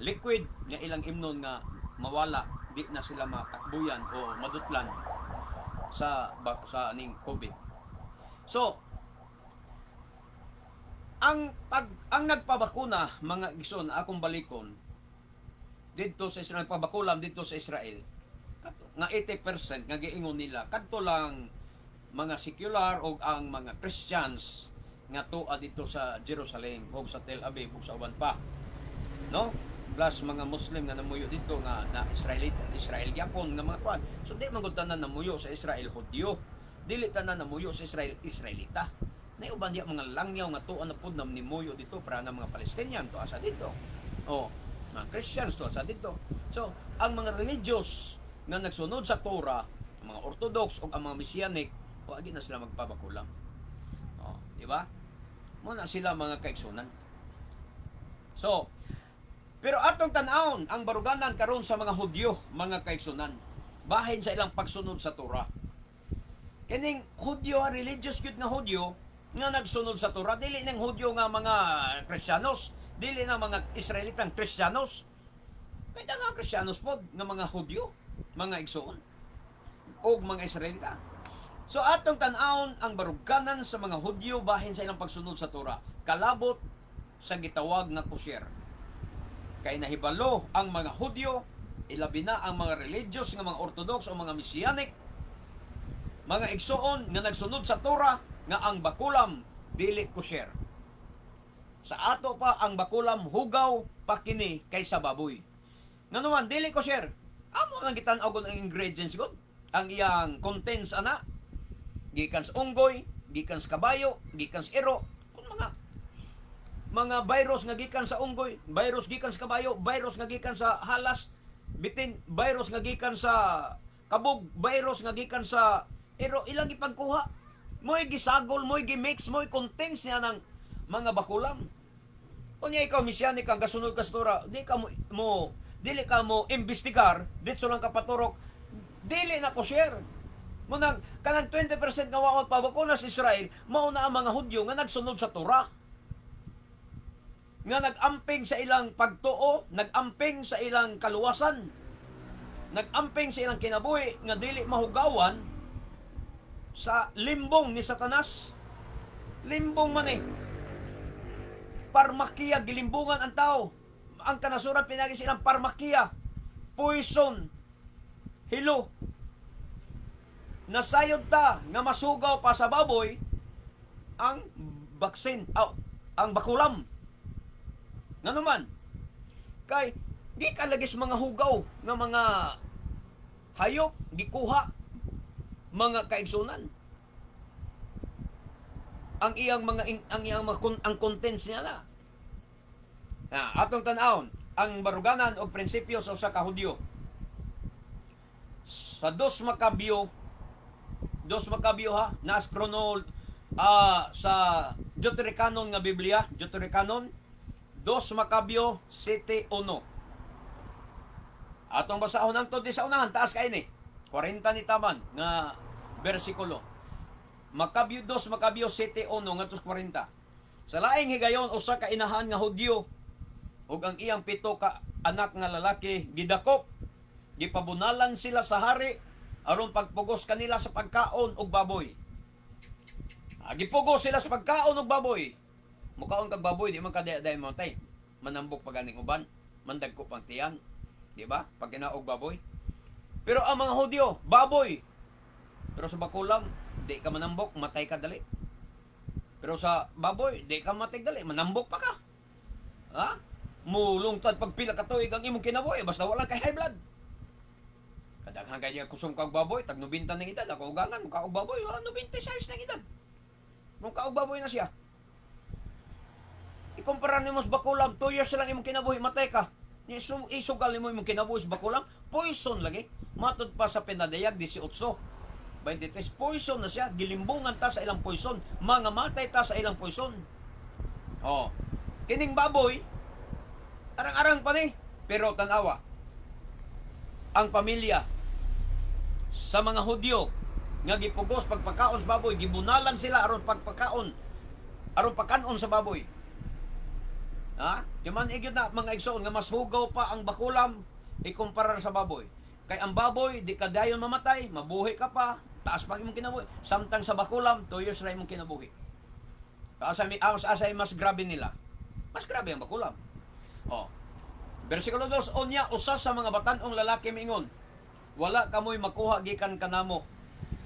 liquid nga ilang imnon nga mawala, di na sila matakbuyan o madutlan sa aning COVID. So ang nagpabakuna, mga igsoon, akong balikon didto sa Israel, nagpabakulam didto sa Israel kadto nga 80% nga giingon nila, kadto lang mga secular o ang mga Christians nga tuwa dito sa Jerusalem o sa Tel Aviv o sa uban pa, no, plus mga Muslim nga namuyo dito nga na Israelita, Israel gyapon nga mga kwan. So di man gud tanan namuyo sa Israel Hudyo, dili tanan namuyo sa Israel Israelita. Na uban diya mga langyaw nga tuwa na pud na nimuyo dito para na mga Palestinian tuwa sa dito o mga Christians tuwa sa dito. So ang mga religious nga nagsunod sa Torah, ang mga Orthodox o ang mga Messianic, wa gyud na sila magpabakulam. Oh, di ba? Mo na sila, mga kaigsunan. So, pero atong tan-awon ang baruganan karon sa mga Hudyo, mga kaigsunan, bahin sa ilang pagsunod sa Torah. Kining Hudyo, religious gyud nga Hudyo nga nagsunod sa Torah, dili ning Hudyo nga mga Kristiyanos. Dili na mga Israelitang Kristiyanos. Kay nga Kristiyanos pod nga mga Hudyo, mga igsoon og mga Israelita. So atong tan-awon ang baruganan sa mga Hudyo bahin sa ilang pagsunod sa Torah, kalabot sa gitawag nga kosher. Kay nahibalo ang mga Hudyo, ilabi na ang mga religious nga mga Orthodox o mga Messianic, mga igsoon nga nagsunod sa Torah, nga ang bakulam dili kosher. Sa ato pa, ang bakulam hugaw pa kini kaysa baboy. Ngano man dili kosher? Amo nang gitan-aw gud ang ingredients gud, ang iyang contents ana. Gikan sa unggoy, gikan sa kabayo, gikan sa iro, kung mga virus nga gikan sa unggoy, virus gikan sa kabayo, virus nga gikan sa halas, bitin, virus nga gikan sa kabog, virus nga gikan sa iro, ilang ipagkuha. Mo'y gisagol, mo'y gimix, mo'y contents niya ng mga bakulam. Unya ikaw, Messianic ka, gasunod ka sa Torah, di ka mo dili ka mo imbestigar, ditso lang ka paturok, dili na kosher. Munang kanang 20% nga wa magpabakuna sa Israel, mao na ang mga Hudyo nga nagsunod sa Torah, nga nag-amping sa ilang pagtuo, nag-amping sa ilang kaluwasan, nag-amping sa ilang kinabuhi nga dili mahugawan sa limbong ni Satanas. Limbong man eh. Parmakia, gilimbungan ang tao. Ang kanasuran pinagi silang parmakia. Poison. Hilo. Nasayod ta nga masugaw pa sa baboy ang vaccine, oh, ang bakulam. Ngano man? Kay gikan lagi sa mga hugaw nga mga hayop gikuha, mga kaigsunan. Ang iyang mga ang contents niya na. Na atong tan-awon ang baruganan og prinsipyo sa usa ka Hudyo. Sa Dos Macabeo ha, naas chronol sa Deuterocanon nga Biblia, Deuterocanon, Dos Macabeo 7:1. Atong basahon ang di sa unahan, taas kay ni. 40 ni taman nga bersikulo. Macabeo, Dos Macabeo 7:1 ngadto 40. Sa laing higayon, usa ka inahan nga Hudyo ug ang iyang pito ka anak nga lalaki gidakop. Gipabunalan sila sa hari aron pagpugos kanila sa pagkaon og baboy. Gipugos sila sa pagkaon og baboy. Mukaon kag baboy, di man ka day mamatay. Manambok pa ganing uban, mandagko pang tiyan, di ba? Pag kinaog baboy. Pero ang mga Hudyo, baboy. Pero sa bakulam, di ka manambok, matay ka dali. Pero sa baboy, di ka matay dali, manambok pa ka. Ha? Mulungtad pag pila ka tuig ang imong kinabuhi, basta wala kay high blood. Kadaghan kay niya kusog kag baboy, tag 90 ng edad, ako ugangan, mukaog baboy, 96 ng edad. Mukaog baboy na siya. Ikumpara nimo sa bakulam, 2 years lang imong kinabuhi, matay ka. Isugal nimo imong kinabuhi sa bakulam, poison lagi. Matud pa sa Pinadayag 18:23, poison na siya, gilimbungan ta sa ilang poison, mga matay ta sa ilang poison. Oh. Kining baboy, arang-arang pa ni, pero tanawa. Ang pamilya sa mga Hudyo nga gipugos pagpakaon sa baboy, gibunalan sila aron pagpakaon, aron pakanon sa baboy. Ha? Di man igyud na, mga igsoon, nga mas hugaw pa ang bakulam ikumpara sa baboy. Kay ang baboy di ka dayon mamatay, mabuhi ka pa, taas pa imong kinabuhi. Samtang sa bakulam, 2 years ra imong kinabuhi. Asa mi asa mas grabe nila? Mas grabe ang bakulam. Oh. Versikulo 2, "Unya usa sa mga batan-ong lalaki miingon, 'Wala kamoy makuha gikan kanamo,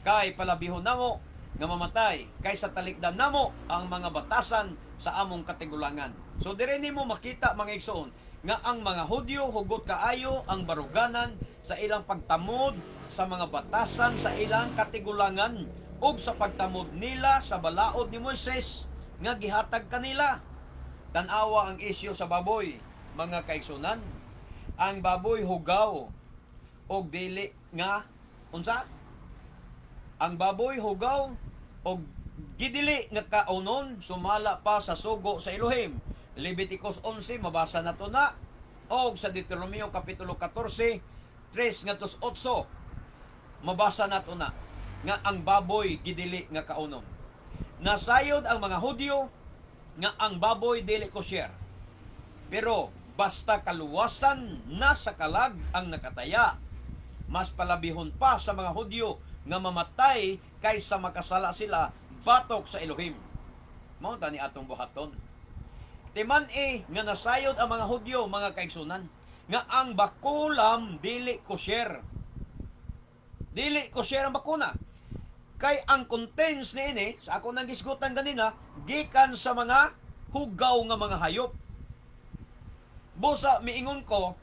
kay palabihon namo nga mamatay kaysa talikdan namo ang mga batasan sa among katigulangan.'" So dire nimo makita, mga igsoon, nga ang mga Hudyo hugot kaayo ang baruganan sa ilang pagtamod sa mga batasan sa ilang katigulangan ug sa pagtamod nila sa balaod ni Moises nga gihatag kanila. Tan-awa ang isyu sa baboy, mga kaigsunan. Ang baboy hugaw og dili nga unsa? Ang baboy hugaw og gidili nga kaunon sumala pa sa sugo sa Elohim. Leviticus 11, mabasa na to na, og sa Deuteronomio kapitulo 14, 3 ngadto 8, mabasa na to na nga ang baboy gidili nga kaunon. Nasayod ang mga Hudyo nga ang baboy dili kosher. Pero basta kaluwasan na sa kalag ang nakataya, mas palabihon pa sa mga Hudyo nga mamatay kaysa makasala sila batok sa Elohim. Mao ta ni atong buhaton. Timan-i nga nasayod ang mga Hudyo, mga kaigsunan, nga ang bakulam dili kosher. Dili kosher ang bakuna. Kay ang contents niini, sa ako nang gisgutan ganina, gikan sa mga hugaw nga mga hayop. Busa miingon ko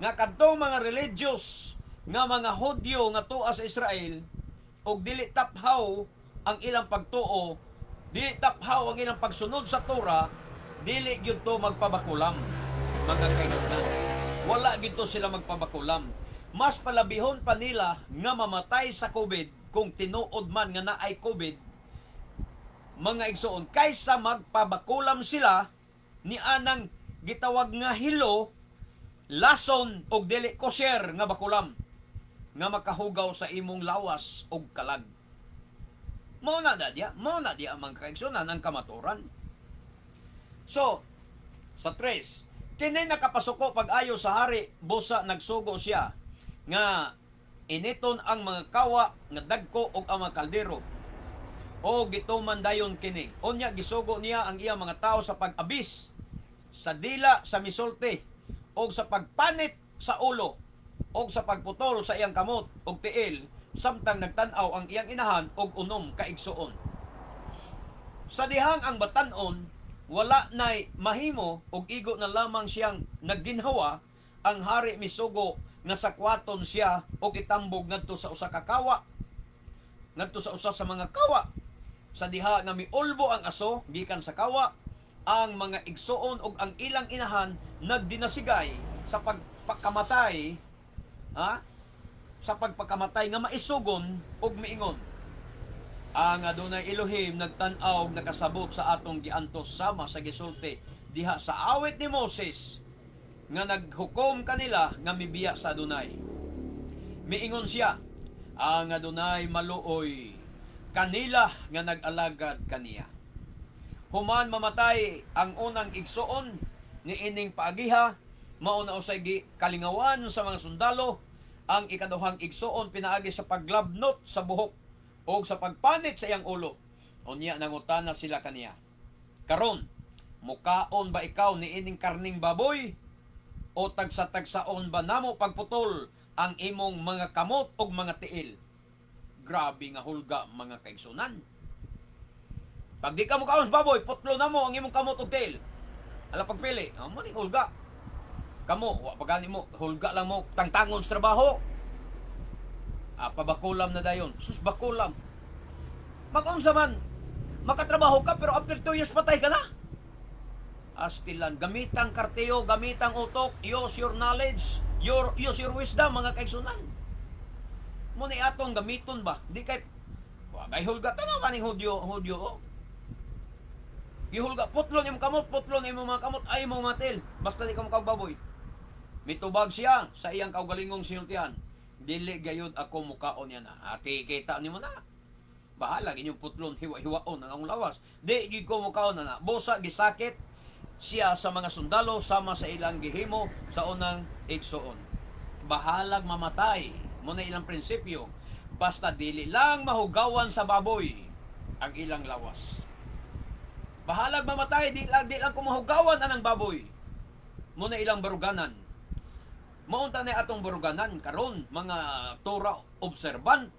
nga kadtong mga religious nga mga Hudyo nga tuwa sa Israel og dili taphaw ang ilang pagtuo, dili taphaw ang ilang pagsunod sa Torah, dili gyud to magpabakulam, mga kaigsunan. Wala gyud to sila magpabakulam. Mas palabihon pa nila nga mamatay sa COVID kung tinuod man nga naay COVID, mga igsoon, kaysa magpabakulam sila ni anang gitawag nga hilo, lason og dili kosher nga bakulam nga makahugaw sa imong lawas og kalag. Mao na diya, mga kaigsunan, ang kamaturan. So, sa tres, kini nakapasuko pag-ayo sa hari, busa nagsugo siya nga initon ang mga kawa nga dagko og ang mga kaldero. O gituman dayon kini. Unya gisugo niya ang iyang mga tao sa pag-abis sa dila sa misulti og sa pagpanit sa ulo og sa pagputol sa iyang kamot og tiil samtang nagtan-aw ang iyang inahan og 6 ka igsuon. Sa dihang ang batan-on wala nay mahimo og igo na lamang siyang nagginhawa, ang hari misugo nga sakwaton siya og itambog ngadto sa usa ka kawa, ngadto sa usa sa mga kawa. Sa diha nga miulbo ang aso gikan sa kawa, ang mga igsuon og ang ilang inahan nagdinasigay sa pagpakamatay, ha, sa pagpakamatay nga maisugon og miingon: "Ang adunay Elohim nagtan-aw og nakasabot sa atong giantos sama sa gisulti diha sa awit ni Moses nga naghukom kanila nga mibiya sa Adunay." Miingon siya, "Ang Adunay maluoy kanila nga nag-alagad kaniya." Human mamatay ang unang igsuon ni ining paagiha, mao na usay gi kalingawan sa mga sundalo ang ikaduhang igsuon pinaagi sa paglabnot sa buhok o sa pagpanit sa iyang ulo. Unya nangutana sila kaniya, "Karon, mukaon ba ikaw ni ining karning baboy o tagsa-tagsaon ba namo pagputol ang imong mga kamot ug mga tiil?" Grabe nga hulga, mga kaigsunan. Pag di ka mukaon sa baboy, putlo na mo ang imong kamot ug tiil. Ala pagpili, oh, mo ni hulga. Kamo, wa pa gani mo, hulga lang mo, tangtangon sa trabaho. Ah, pabakulam na dayon. Sus, bakulam. Mag-unsa man, makatrabaho ka pero after 2 years patay ka na. Astilan, gamitang kartiyo, gamitang utok, use your knowledge, use your wisdom, mga kaigsunan. Mo ni atong gamiton ba? Di kay wa kay hulga, tanaw kaning Hudyo, Hudyo oh. Gihulga, putlon imong kamot, putlon imong mga kamot, ay imong mga tiil. Basta di ka makababoy. Mitubag siya sa iyang kaugalingong sinultian, "Dili gayud ako mukaon yan na." Ati kita nimo na. Bahala inyong putlon, hiwa-hiwaon ang akong lawas. Di gyud ko mukaon na na. Busa gisakit siya sa mga sundalo sama sa ilang gihimo sa unang igsuon. Bahalag mamatay mo na ilang prinsipyo. Basta dili lang mahugawan sa baboy ang ilang lawas. Bahalag mamatay, di lang kumahugawan anang baboy. Mo na ilang baruganan. Maunta na atong baruganan karon, mga Torah observant,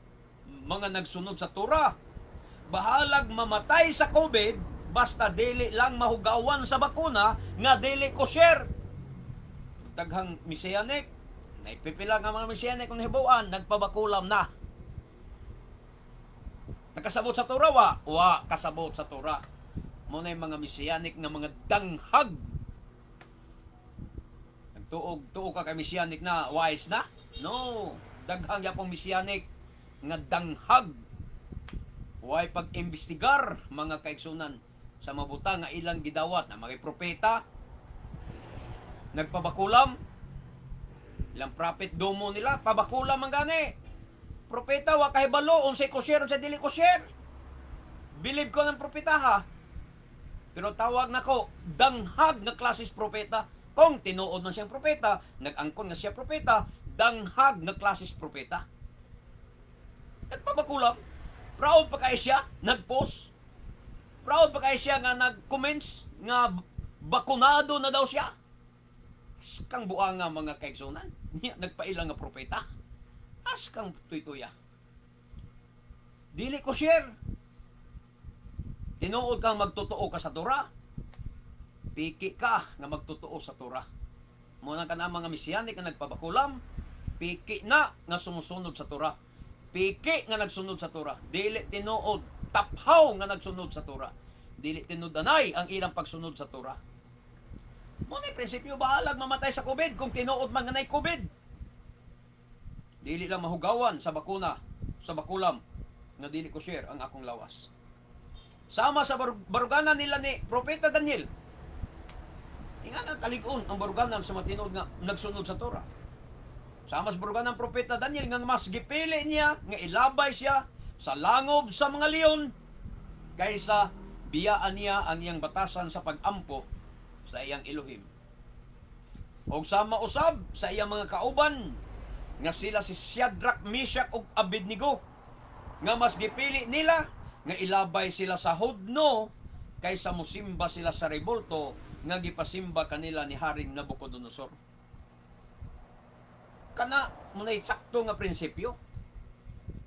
mga nagsunod sa Torah. Bahalag mamatay sa COVID, basta dili lang mahugawan sa bakuna nga dili kosher. Daghang Messianic, naipipila nga mga Messianic kung nahibuan, nagpabakulam na. Nakasabot sa Torah, wa? Wa kasabot sa Torah. Mo na yung mga Messianic nga mga danghag. Nagtuog, tuog ka kay Messianic na wise na? No. Daghang yapong Messianic nga danghag. Way pag-imbestigar, mga kaigsunan, sa mabuta nga ilang gidawat na mga propeta nagpabakulam, ilang prophet domo nila pabakulam man gani. Propeta wa kahibalo unsay kosher, unsay dili kosher. Bilib ko ng propeta ha. Pero tawag nako, danghag nga klases propeta. Kung tinuod man siyang propeta, nag-angkon nga siya propeta, danghag nga klases propeta. Nagpabakulam. Proud pa kay siya, nag-post. Proud pa kay siya nga nag-comments nga bakunado na daw siya. Kang buanga, mga kaigsunan. Niya, nagpaila nga propeta. As kang tuytuya. Dili ko share. Tinuod kang magtotoo ka sa Torah. Piki ka nga magtotoo sa Torah. Muna ka na mga mesiyanik nga nagpabakulam, piki na nga sumusunod sa Torah. Piki nga nagsunod sa Torah. Dili tinuod, taphaw nga nagsunod sa Torah. Dili tinud-anay ang ilang pagsunod sa Torah. Mo na prinsipyo, bahalag mamatay sa COVID kung tinuod man nga nay COVID. Dili lang mahugawan sa bakuna, sa bakulam nga dili ko share ang akong lawas. Sama sa baruganan nila ni Propeta Daniel. Inga nga kalig-on ang baruganan sa matinuod nga nagsunod sa Torah. Sama sa baruganan ng Propeta Daniel nga mas gipili niya nga ilabay siya sa langob sa mga leon kaysa biyaan niya ang iyang batasan sa pag-ampo sa iyang Elohim. Og sama usab sa iyang mga kauban nga sila si Shadrach, Meshach ug Abednego nga mas gipili nila nga ilabay sila sa hudno kaysa musimba sila sa rebulto nga gipasimba kanila ni Haring Nabucodonosor. Kana muna'y sakto nga prinsipyo.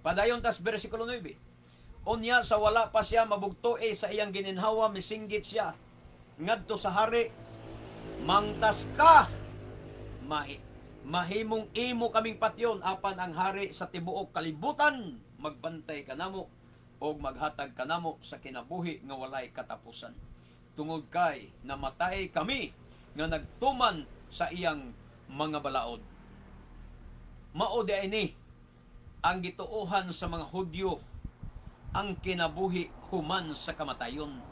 Padayon tas versikulo 9. Unya sa wala pa siya mabugto sa iyang gininhawa, misinggit siya ngadto sa hari, "Mangtas ka, mahimong imo kaming patyon, apan ang hari sa tibuok kalibutan magbantay kanamo og maghatag kanamo sa kinabuhi nga walay katapusan. Tungod kay namatay kami nga nagtuman sa iyang mga balaod." Mao di ini ang gituohan sa mga Hudyo, ang kinabuhi human sa kamatayon.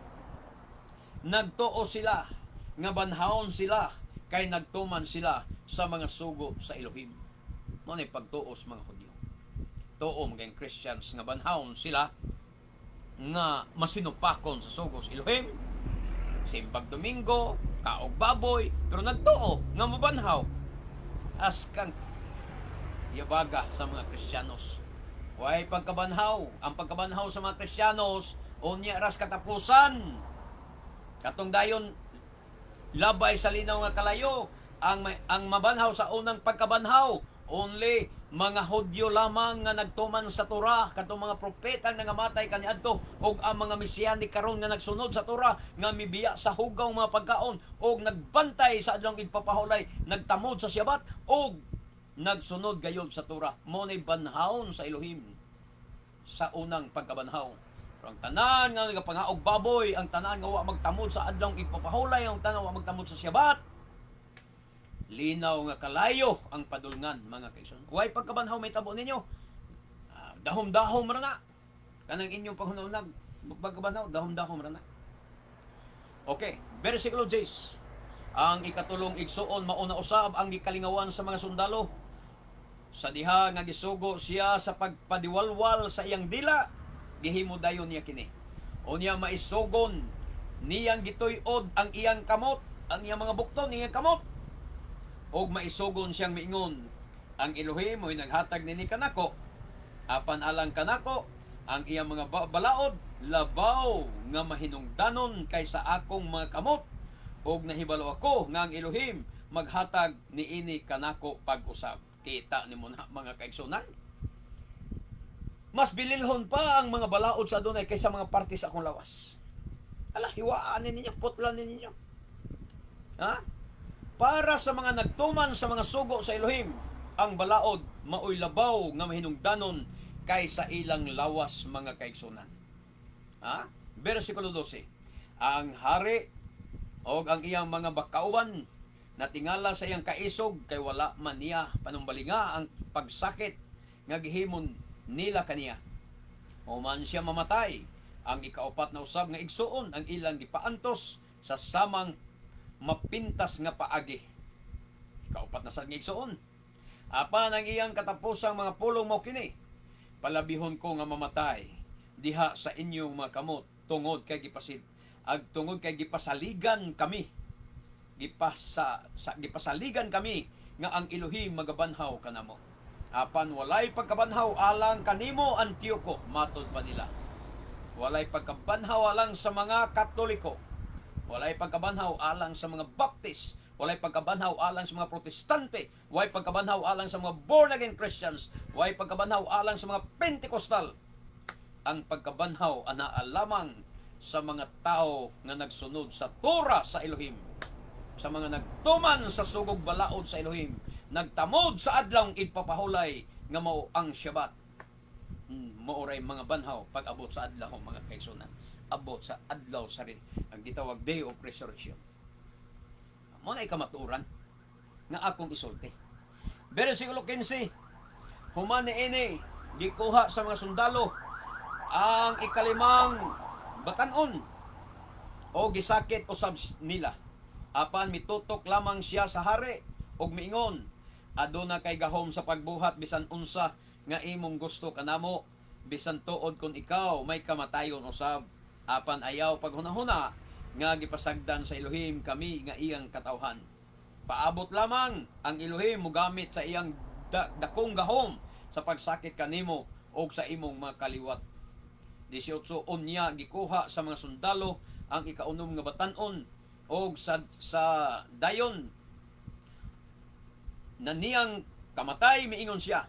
Nagtuo sila nga banhaon sila kay nagtuman sila sa mga sugo sa Elohim. Mao ni pagtuo sa mga Hudyo. Tuo mga Christians nga banhaon sila nga masinupakon sa sugo sa Elohim. Simbag Domingo, kaog baboy, pero nagtuo nga mabanhaw. As kang yabaga sa mga Kristiyanos. Way pagkabanhaw. Ang pagkabanhaw sa mga Kristiyanos, unya ras katapusan. Katong dayon labay sa linaw nga kalayo, ang mabanhaw sa unang pagkabanhaw, only mga Hudyo lamang nga nagtuman sa Torah, katong mga propeta nga nangamatay kaniadto ug ang mga mesiyanik karon nga nagsunod sa Torah, nga mibiya sa hugaw mga pagkaon ug nagbantay sa Adlawng Igpapahulay, nagtamod sa Syabat ug nagsunod gayod sa Torah. Mo ni banhawon sa Elohim sa unang pagkabanhaw. Pero ang tanan nga nagapangaog baboy, ang tanan nga wa magtamod sa Adlawng Igpapahulay, ang tanan wa magtamod sa Syabat, linaw nga kalayo ang padulngan, mga kaigsoon. Way pagkabanhaw may tabo ninyo. Ah, dahom-dahom ra na. Kanang inyong panghunahunag, pagkabanhaw, dahom-dahom ra na. Okay, versikulo 10. Ang ikatulong igsuon mauna usab ang gikalingawan sa mga sundalo. Sa diha nga gisugo siya sa pagpadiwalwal sa iyang dila, gihimo dayon niya kini. Unya maisugon niyang gituy-od ang iyang kamot, ang iyang mga bukton, iyang kamot. Og maisugon siyang miingon, "Ang Elohim mo'y naghatag nini kanako. Apan alang kanako, ang iyang mga balaod labaw nga mahinungdanon kaysa akong mga kamot, og nahibalo ako nga ang Elohim maghatag niini kanako pag-usab." Kita nimo na, mga kaigsunan. Mas bililhon pa ang mga balaod sa Adonay kaysa mga parte sa akong lawas. Ala, hiwaan ni ninyo, putlan ni ninyo. Ha? Para sa mga nagtuman sa mga sugo sa Elohim, ang balaod maoy labaw nga mahinungdanon kaysa ilang lawas, mga kaigsunan. Ha? Versikulo 12. Ang hari og ang iyang mga bakauban natingala sa iyang kaisog kay wala man niya panumbalinga ang pagsakit nga gihimon nila kaniya. Human siya mamatay, ang ikaupat na usab nga igsuon ang ilang gipaantos sa samang mapintas nga paagi. Ikaupat na sad nga igsuon. Apan ang iyang katapusang mga pulong mao kini, "Palabihon ko nga mamatay diha sa inyong mga kamot tungod kay gipasid Ag tungod kay gipasaligan kami, gipasaligan kami nga ang Elohim magabanhaw kanamo. Apan walay pagkabanhaw alang kanimo, Antioco, matod pa nila. Walay pagkabanhaw alang sa mga Katoliko. Walay pagkabanhaw alang sa mga Baptist. Walay pagkabanhaw alang sa mga Protestante. Walay pagkabanhaw alang sa mga born again Christians. Walay pagkabanhaw alang sa mga Pentecostal. Ang pagkabanhaw anaa lamang sa mga tao nga nagsunod sa Torah sa Elohim. Sa mga nagtuman sa sugog balaod sa Elohim, nagtamod sa adlawng igpapahulay nga mao ang Shabbat. Mao ray mga banhaw pag abot sa adlaw, mga kaigsuonan. Abot sa adlaw sa rin ang gitawag Day of Resurrection. Mao na kamatuoran nga akong isulti. Versikulo 15. Human niini, gikuha sa mga sundalo ang ikalimang batanon o gisakit usab nila. Apan mitutok lamang siya sa hari ug miingon, "Aduna kay gahom sa pagbuhat bisan unsa nga imong gusto kanamo, bisan tuod kon ikaw may kamatayon usab. Apan ayaw paghunahuna nga gipasagdan sa Elohim kami nga iyang katawhan. Paabot lamang ang Elohim mogamit sa iyang dakong gahom sa pagsakit kanimo og sa imong mga kaliwat." 18. Unya gikuha sa mga sundalo ang ikaunom nga batanon og sa dayon na niyang kamatay, miingon siya,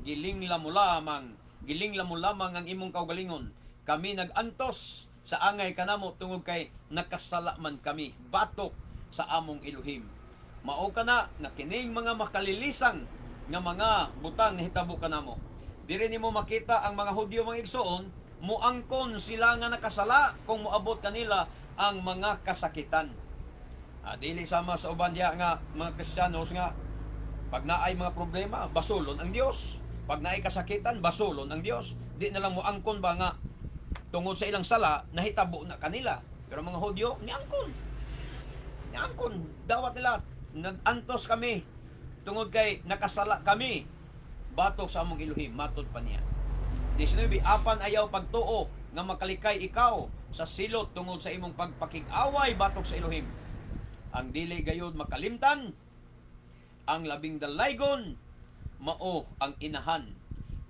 "Gilingla mo lamang ang imong kaugalingon. Kami nag-antos sa angay kanamo tungod kay nakasala man kami batok sa among Elohim. Mao kana nga kining mga makalilisang nga mga butang nahitabo kanamo." Diri nimo makita ang mga Hudyo, mga igsoon, muangkon sila nga nakasala kung moabot kanila ang mga kasakitan. Dili sama sa uban diha nga mga Kristiyanos nga pag naay mga problema, basulon ang Dios. Pag naay kasakitan, basulon ang Dios. Di na lang moangkon ba nga tungod sa ilang sala, nahitabo na kanila. Pero mga Hudyo, niangkon. Niangkon. Dawat nila, "Nag-antos kami tungod kay nakasala kami batok sa among Elohim," matod pa niya. 19. Apan ayaw pagtuo nga makalikay ikaw sa silot tungod sa imong pagpakig-away batok sa Elohim. Ang dili gayud makalimtan, ang labing dalaygon, mao ang inahan.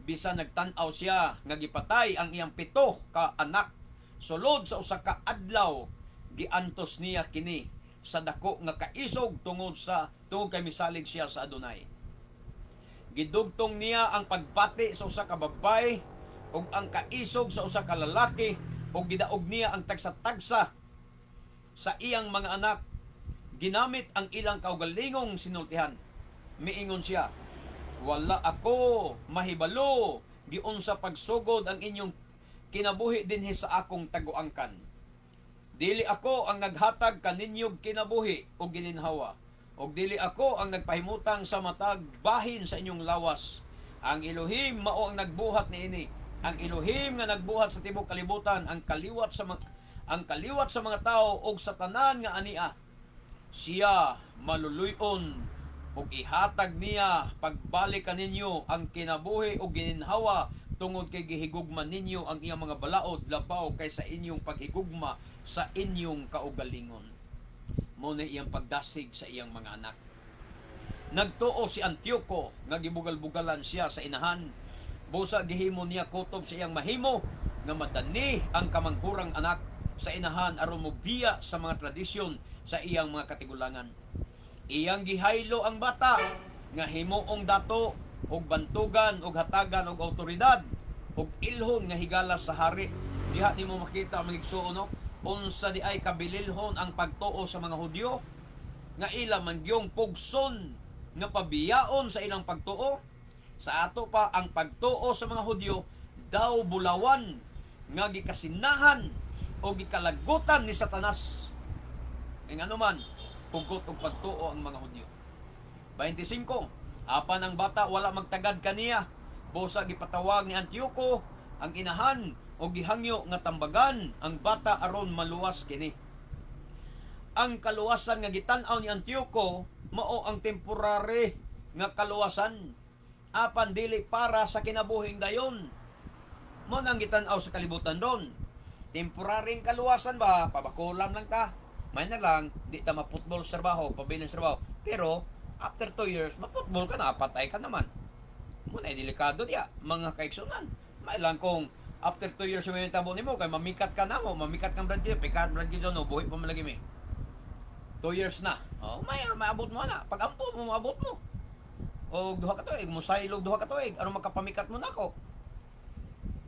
Bisan nagtan-aw siya nga gipatay ang iyang pito ka anak sulod sa usa ka adlaw, giantos niya kini sa dako nga kaisog tungod kay misalig siya sa Adonai. Gidugtong niya ang pagbati sa usa ka babae ug ang kaisog sa usa ka lalaki ug gidaog niya ang tagsa-tagsa sa iyang mga anak ginamit ang ilang kaugalingong sinultihan. Miingon siya, "Wala ako mahibalo giunsa pagsugod ang inyong kinabuhi dinhi sa akong taguangkan. Dili ako ang naghatag kaninyog kinabuhi o gininhawa, ug dili ako ang nagpahimutang sa matag bahin sa inyong lawas. Ang Elohim mao ang nagbuhat niini. Ang Elohim nga nagbuhat sa tibuok kalibutan, ang kaliwat sa mga tao ug sa tanan nga ania. Siya maluluy-on ug ihatag niya pagbalik kaninyo ang kinabuhi ug gininhawa tungod kay gihigugma ninyo ang iyang mga balaod labaw kaysa inyong paghigugma sa inyong kaugalingon." Mao na iyang pagdasig sa iyang mga anak. Nagtuo si Antioco nga gibugal-bugalan siya sa inahan. Busa gihimo niya kutob sa iyang mahimo nga madani ang kamanghurang anak sa inahan aron mobiya sa mga tradisyon sa iyang mga katigulangan. Iyang gihaylo ang bata nga himuong dato og bantugan og hatagan og awtoridad og ilhon nga higala sa hari. Diha nimo makita, mga igsuon, no, unsa di ay kabililhon ang pagtuo sa mga Hudyo nga ila man gyung pugson nga pabiyaon sa ilang pagtuo. Sa ato pa, ang pagtuo sa mga Hudyo daw bulawan nga gikasinahan o gikalagutan ni Satanas. Kay ngano man, pugot og pagtuo ang mga Hudyo. 25. Apan ang bata wala magtagad kaniya. Busa gipatawag ni Antioco ang inahan o gihangyo nga tambagan ang bata aron maluwas kini. Ang kaluwasan nga gitan-aw ni Antioco mao ang temporary nga kaluwasan, apan dili para sa kinabuhing dayon. Mao nang gitan-aw sa kalibutan ron. Temporaryng kaluwasan ba, pabakulam lang ta. May na lang, di ta maputbol sa trabaho, pabilin sa trabaho. Pero, after 2 years, maputbol ka na, patay ka naman. Muna, delikado diya, mga kaigsunan. May lang kung after 2 years yung tabo nimo, kay mamikat ka na mo, mamikat kang Brad Gideon, pikat Brad Gideon, no, buhi pa man lagi mi. 2 years na. Oh, may maabot mo na. Pag ampo mo, maabot mo. O duha ka tuig, musaylog duha ka tuig, aron makapamikat mo nako.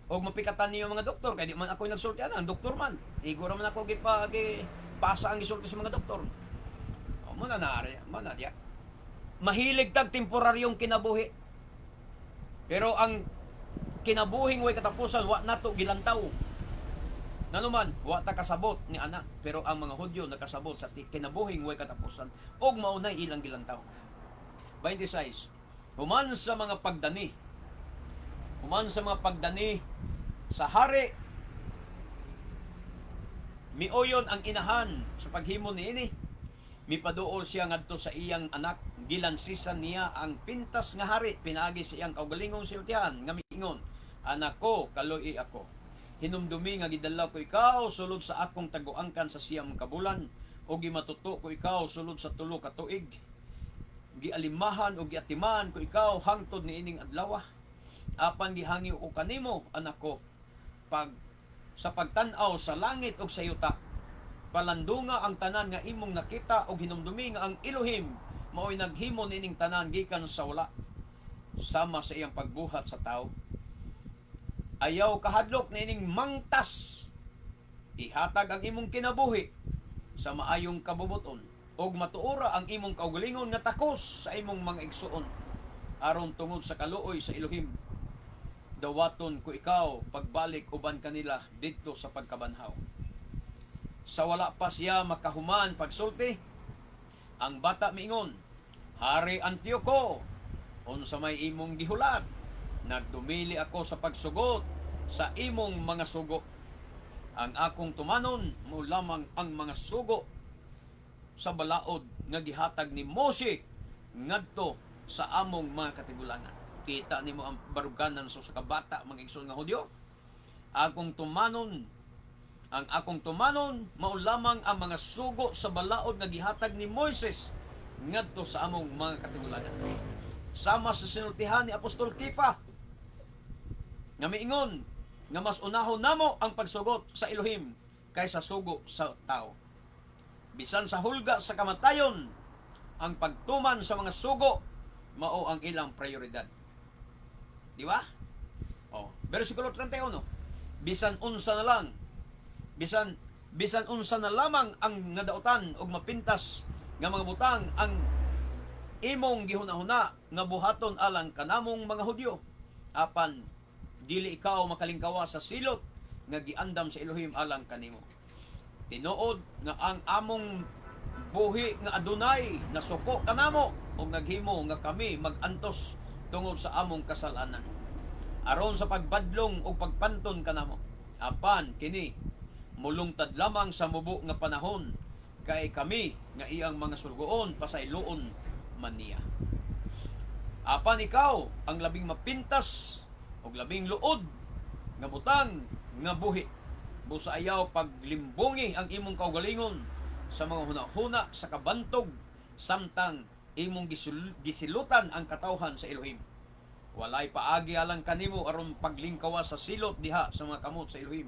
Og mapikatan niyo mga doktor kay di man ako nagsulti ana, ang doktor man. Igo ra man ako gipa gi pasa ang gisulti sa mga doktor. O mo na na, mo na diya. Mahilig tag temporaryong kinabuhi. Pero ang kinabuhing way katapusan, wa nato gilantaw. Nganuman, wa ta kasabot ni ana, pero ang mga Hudyo nakasabot sa kinabuhing way katapusan ug mao nay ilang gilantaw. 26. Human sa mga pagdani sa hari, miuyon ang inahan sa paghimo niini. Mipaduol siya ngadto sa iyang anak, gilansisan niya ang pintas nga hari pinaagi sa iyang kaugalingong sinultihan nga miingon, "Anak ko, kaluy ako. Hinumdumi nga gidala ko ikaw sulod sa akong taguangkan sa 9 ka bulan ug gimatuto ko ikaw sulod sa 3 ka tuig. Gialimahan ug giatiman ko ikaw hangtod niining adlaw. Apan gihangyo ko kanimo, anak ko, pag sa pagtan-aw sa langit ug sa yuta. Palandunga ang tanan nga imong nakita ug hinumdumi nga ang Elohim mao'y naghimo niining tanan gikan sa wala, sama sa iyang pagbuhat sa tao. Ayaw kahadlok niining mangtas. Ihatag ang imong kinabuhi sa maayong kabubuton ug matuora ang imong kaugalingon nga takos sa imong mga igsuon, aron tungod sa kaluoy sa Elohim dawaton ko ikaw pagbalik uban kanila didto sa pagkabanhaw." Sa wala pa siya makahuman pagsulti, ang bata miingon, "Hari Antioco, unsa may imong gihulat, nagdumili ako sa pagsugot sa imong mga sugo. Ang akong tumanon mo lamang ang mga sugo sa balaod nga gihatag ni Moshe ngadto sa among mga katigulangan." Kita nimo ang baruganan sa usa ka bata, mga igsoon nga Hudyo. Akong tumanon, ang akong tumanon mao lamang ang mga sugo sa balaod nga gihatag ni Moises ngadto sa among mga katigulangan. Sama sa sinultihan ni Apostol Kifa nga miingon nga mas unahon namo ang pagsugot sa Elohim kaysa sugo sa tao. Bisan sa hulga sa kamatayon, ang pagtuman sa mga sugo mao ang ilang prioridad. Di ba? Oh, versikulo 31. Bisan unsa na lang, bisan bisan unsa na lamang ang nga dautan og mapintas nga mga butang ang imong gihuna-huna nga buhaton alang kanamong mga Hudyo, apan dili ikaw makalingkawa sa silot nga giandam sa Elohim alang kanimo. Tinuod nga ang among buhi nga adunay nasuko kanamo ug naghimo nga kami magantos tungod sa among kasalanan, aron sa pagbadlong ug pagpanton kanamo. Apan kini mulungtad lamang sa mubo nga panahon, kay kami nga iyang mga sulugoon pasayloon man niya. Apan ikaw ang labing mapintas ug labing luod nga butang nga buhi. Busa ayaw paglimbongi ang imong kaugalingon sa mga hunahuna sa kabantog samtang imong gisilutan ang katawhan sa Elohim. Walay paagi alang kanimo aron paglingkawa sa silot diha sa mga kamot sa Elohim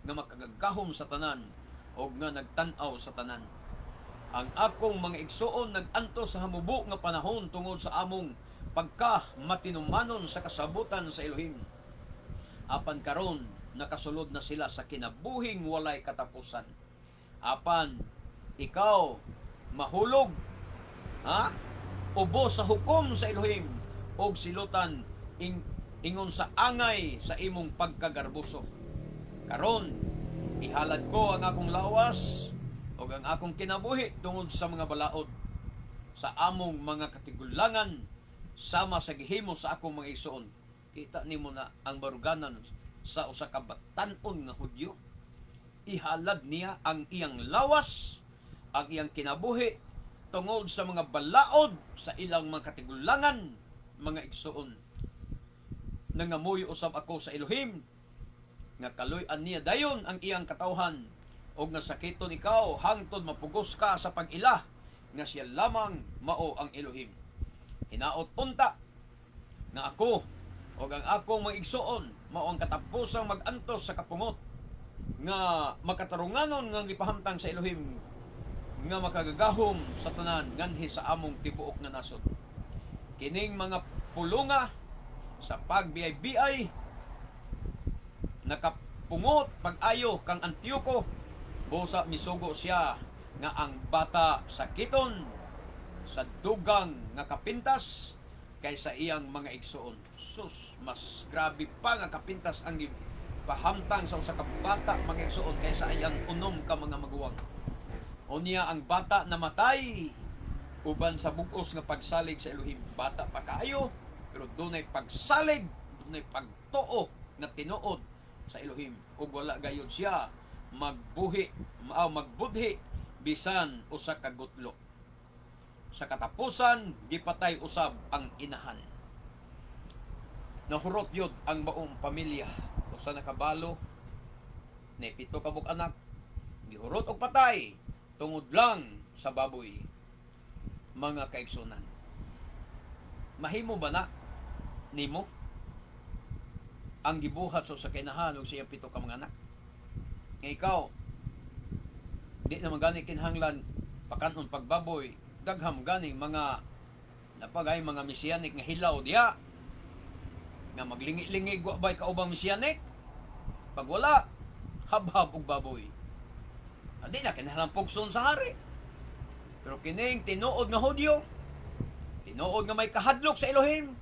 nga makagagahom sa tanan og nga nagtan-aw sa tanan. Ang akong mga igsuon nag-antos sa hamubo nga panahon tungod sa among pagka matinumanon sa kasabutan sa Elohim. Apan karon nakasulod na sila sa kinabuhing walay katapusan. Apan ikaw mahulog, ha, ubos sa hukom sa Elohim og silutan ingon sa angay sa imong pagkagarbuso. Karon ihalad ko ang akong lawas ug ang akong kinabuhi tungod sa mga balaod sa among mga katigulangan, sama sa gihimo sa akong mga igsoon. Kita nimo na ang baruganan sa usa ka batan-on nga Hudyo. Ihalad niya ang iyang lawas, ang iyang kinabuhi tungod sa mga balaod sa ilang mga katigulangan, mga igsoon. Nangamuyo usab ako sa Elohim Nga kaluy-an niya dayon ang iyang katawhan ug nga sakiton ikaw hangtod mapugos ka sa pag-ila nga siya lamang mao ang Elohim. Hinaot unta nga ako ug ang akong mga igsuon mao ang katapusang mag-antos sa kapungot nga makatarunganon nga gipahamtang sa Elohim nga makagagahom sa tanan nganhi sa among tibuok nga nasod. Kining mga pulunga sa pagbiyay-biyay nakapungot pag-ayo kang Antioco, busa misugo siya nga ang bata sakiton sa dugang nga kapintas kaysa iyang mga igsuon. Sus, mas grabe pa nga kapintas ang gipahamtang sa usa ka bata, mga igsuon, kaysa iyang unom ka mga maguwang. Unya ang bata namatay uban sa bug-os nga pagsalig sa Elohim. Bata pa kaayo, pero dunay pagsalig, dunay pagtuo nga tinuod sa Elohim ug wala gayud siya magbuhi, magbudhi bisan usa ka gutlo. Sa katapusan, gipatay usab ang inahan. Nahurot yun ang buong pamilya. Usa na kabalo, na 7 ka buok anak, gihurot og patay tungod lang sa baboy. Mga kaigsunan, mahimo ba na nimo ang gibuhat sa usa ka inahan ug sa iyang 7 ka mga anak? Nga ikaw, di naman gani kinahanglan pakanon pagbaboy, dagham gani mga napagay mga mesianic nga hilaw diya nga maglingi-lingig, wa bay kaubang mesianic? Pag wala, habhab og baboy. Adi na kinahanglan pugson sa hari. Pero kining tinuod nga Hudyo, tinuod nga may kahadlok sa Elohim,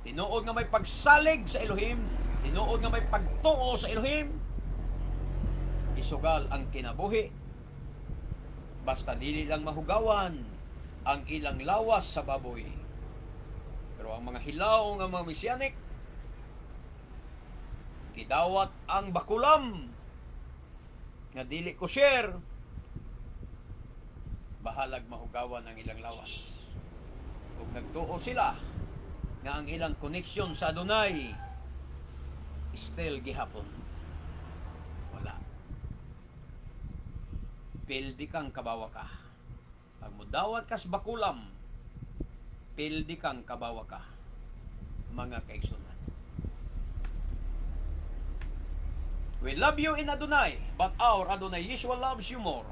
tinuod nga may pagsalig sa Elohim, tinuod nga may pagtuo sa Elohim, isugal ang kinabuhi basta dili lang mahugawan ang ilang lawas sa baboy. Pero ang mga hilaw nga mga mesianic, gidawat ang bakulam nga dili kosher, bahalag mahugawan ang ilang lawas. Ug nagtuo sila nga ang ilang connection sa Adonai still gihapon. Wala. Pildi kang kabawa ka. Pag mudawat kas bakulam, pildi kang kabawa ka, mga kaigsunan. We love you in Adonai, but our Adonai Yeshua loves you more.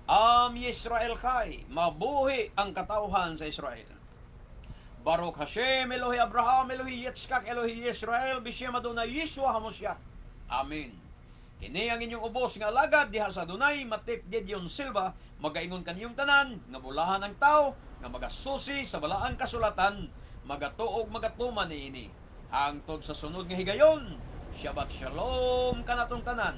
Am Yisrael Chai, mabuhi ang katawhan sa Israel. Baruch Hashem, Elohi Abraham, Elohi Yitzchak, Elohi Israel, Bishem Adonai Yeshua HaMoshiach. Amen. Kini ang inyong ubos nga alagad diha sa Adonai, Matip Gideon Silva, magaingon kaniyong tanan, nga bulahan ang tao, nga magasusi sa balaang kasulatan, magatuog magatuman niini. Hangtod sa sunod nga higayon, Shabbat Shalom kanatong tanan.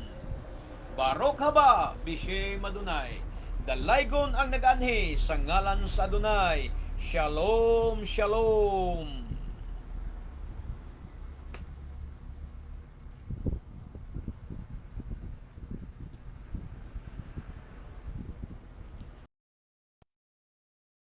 Baruch haba Bishem Adonai. Dalaygon ang naganhi sa ngalan sa Adonai. Shalom, shalom.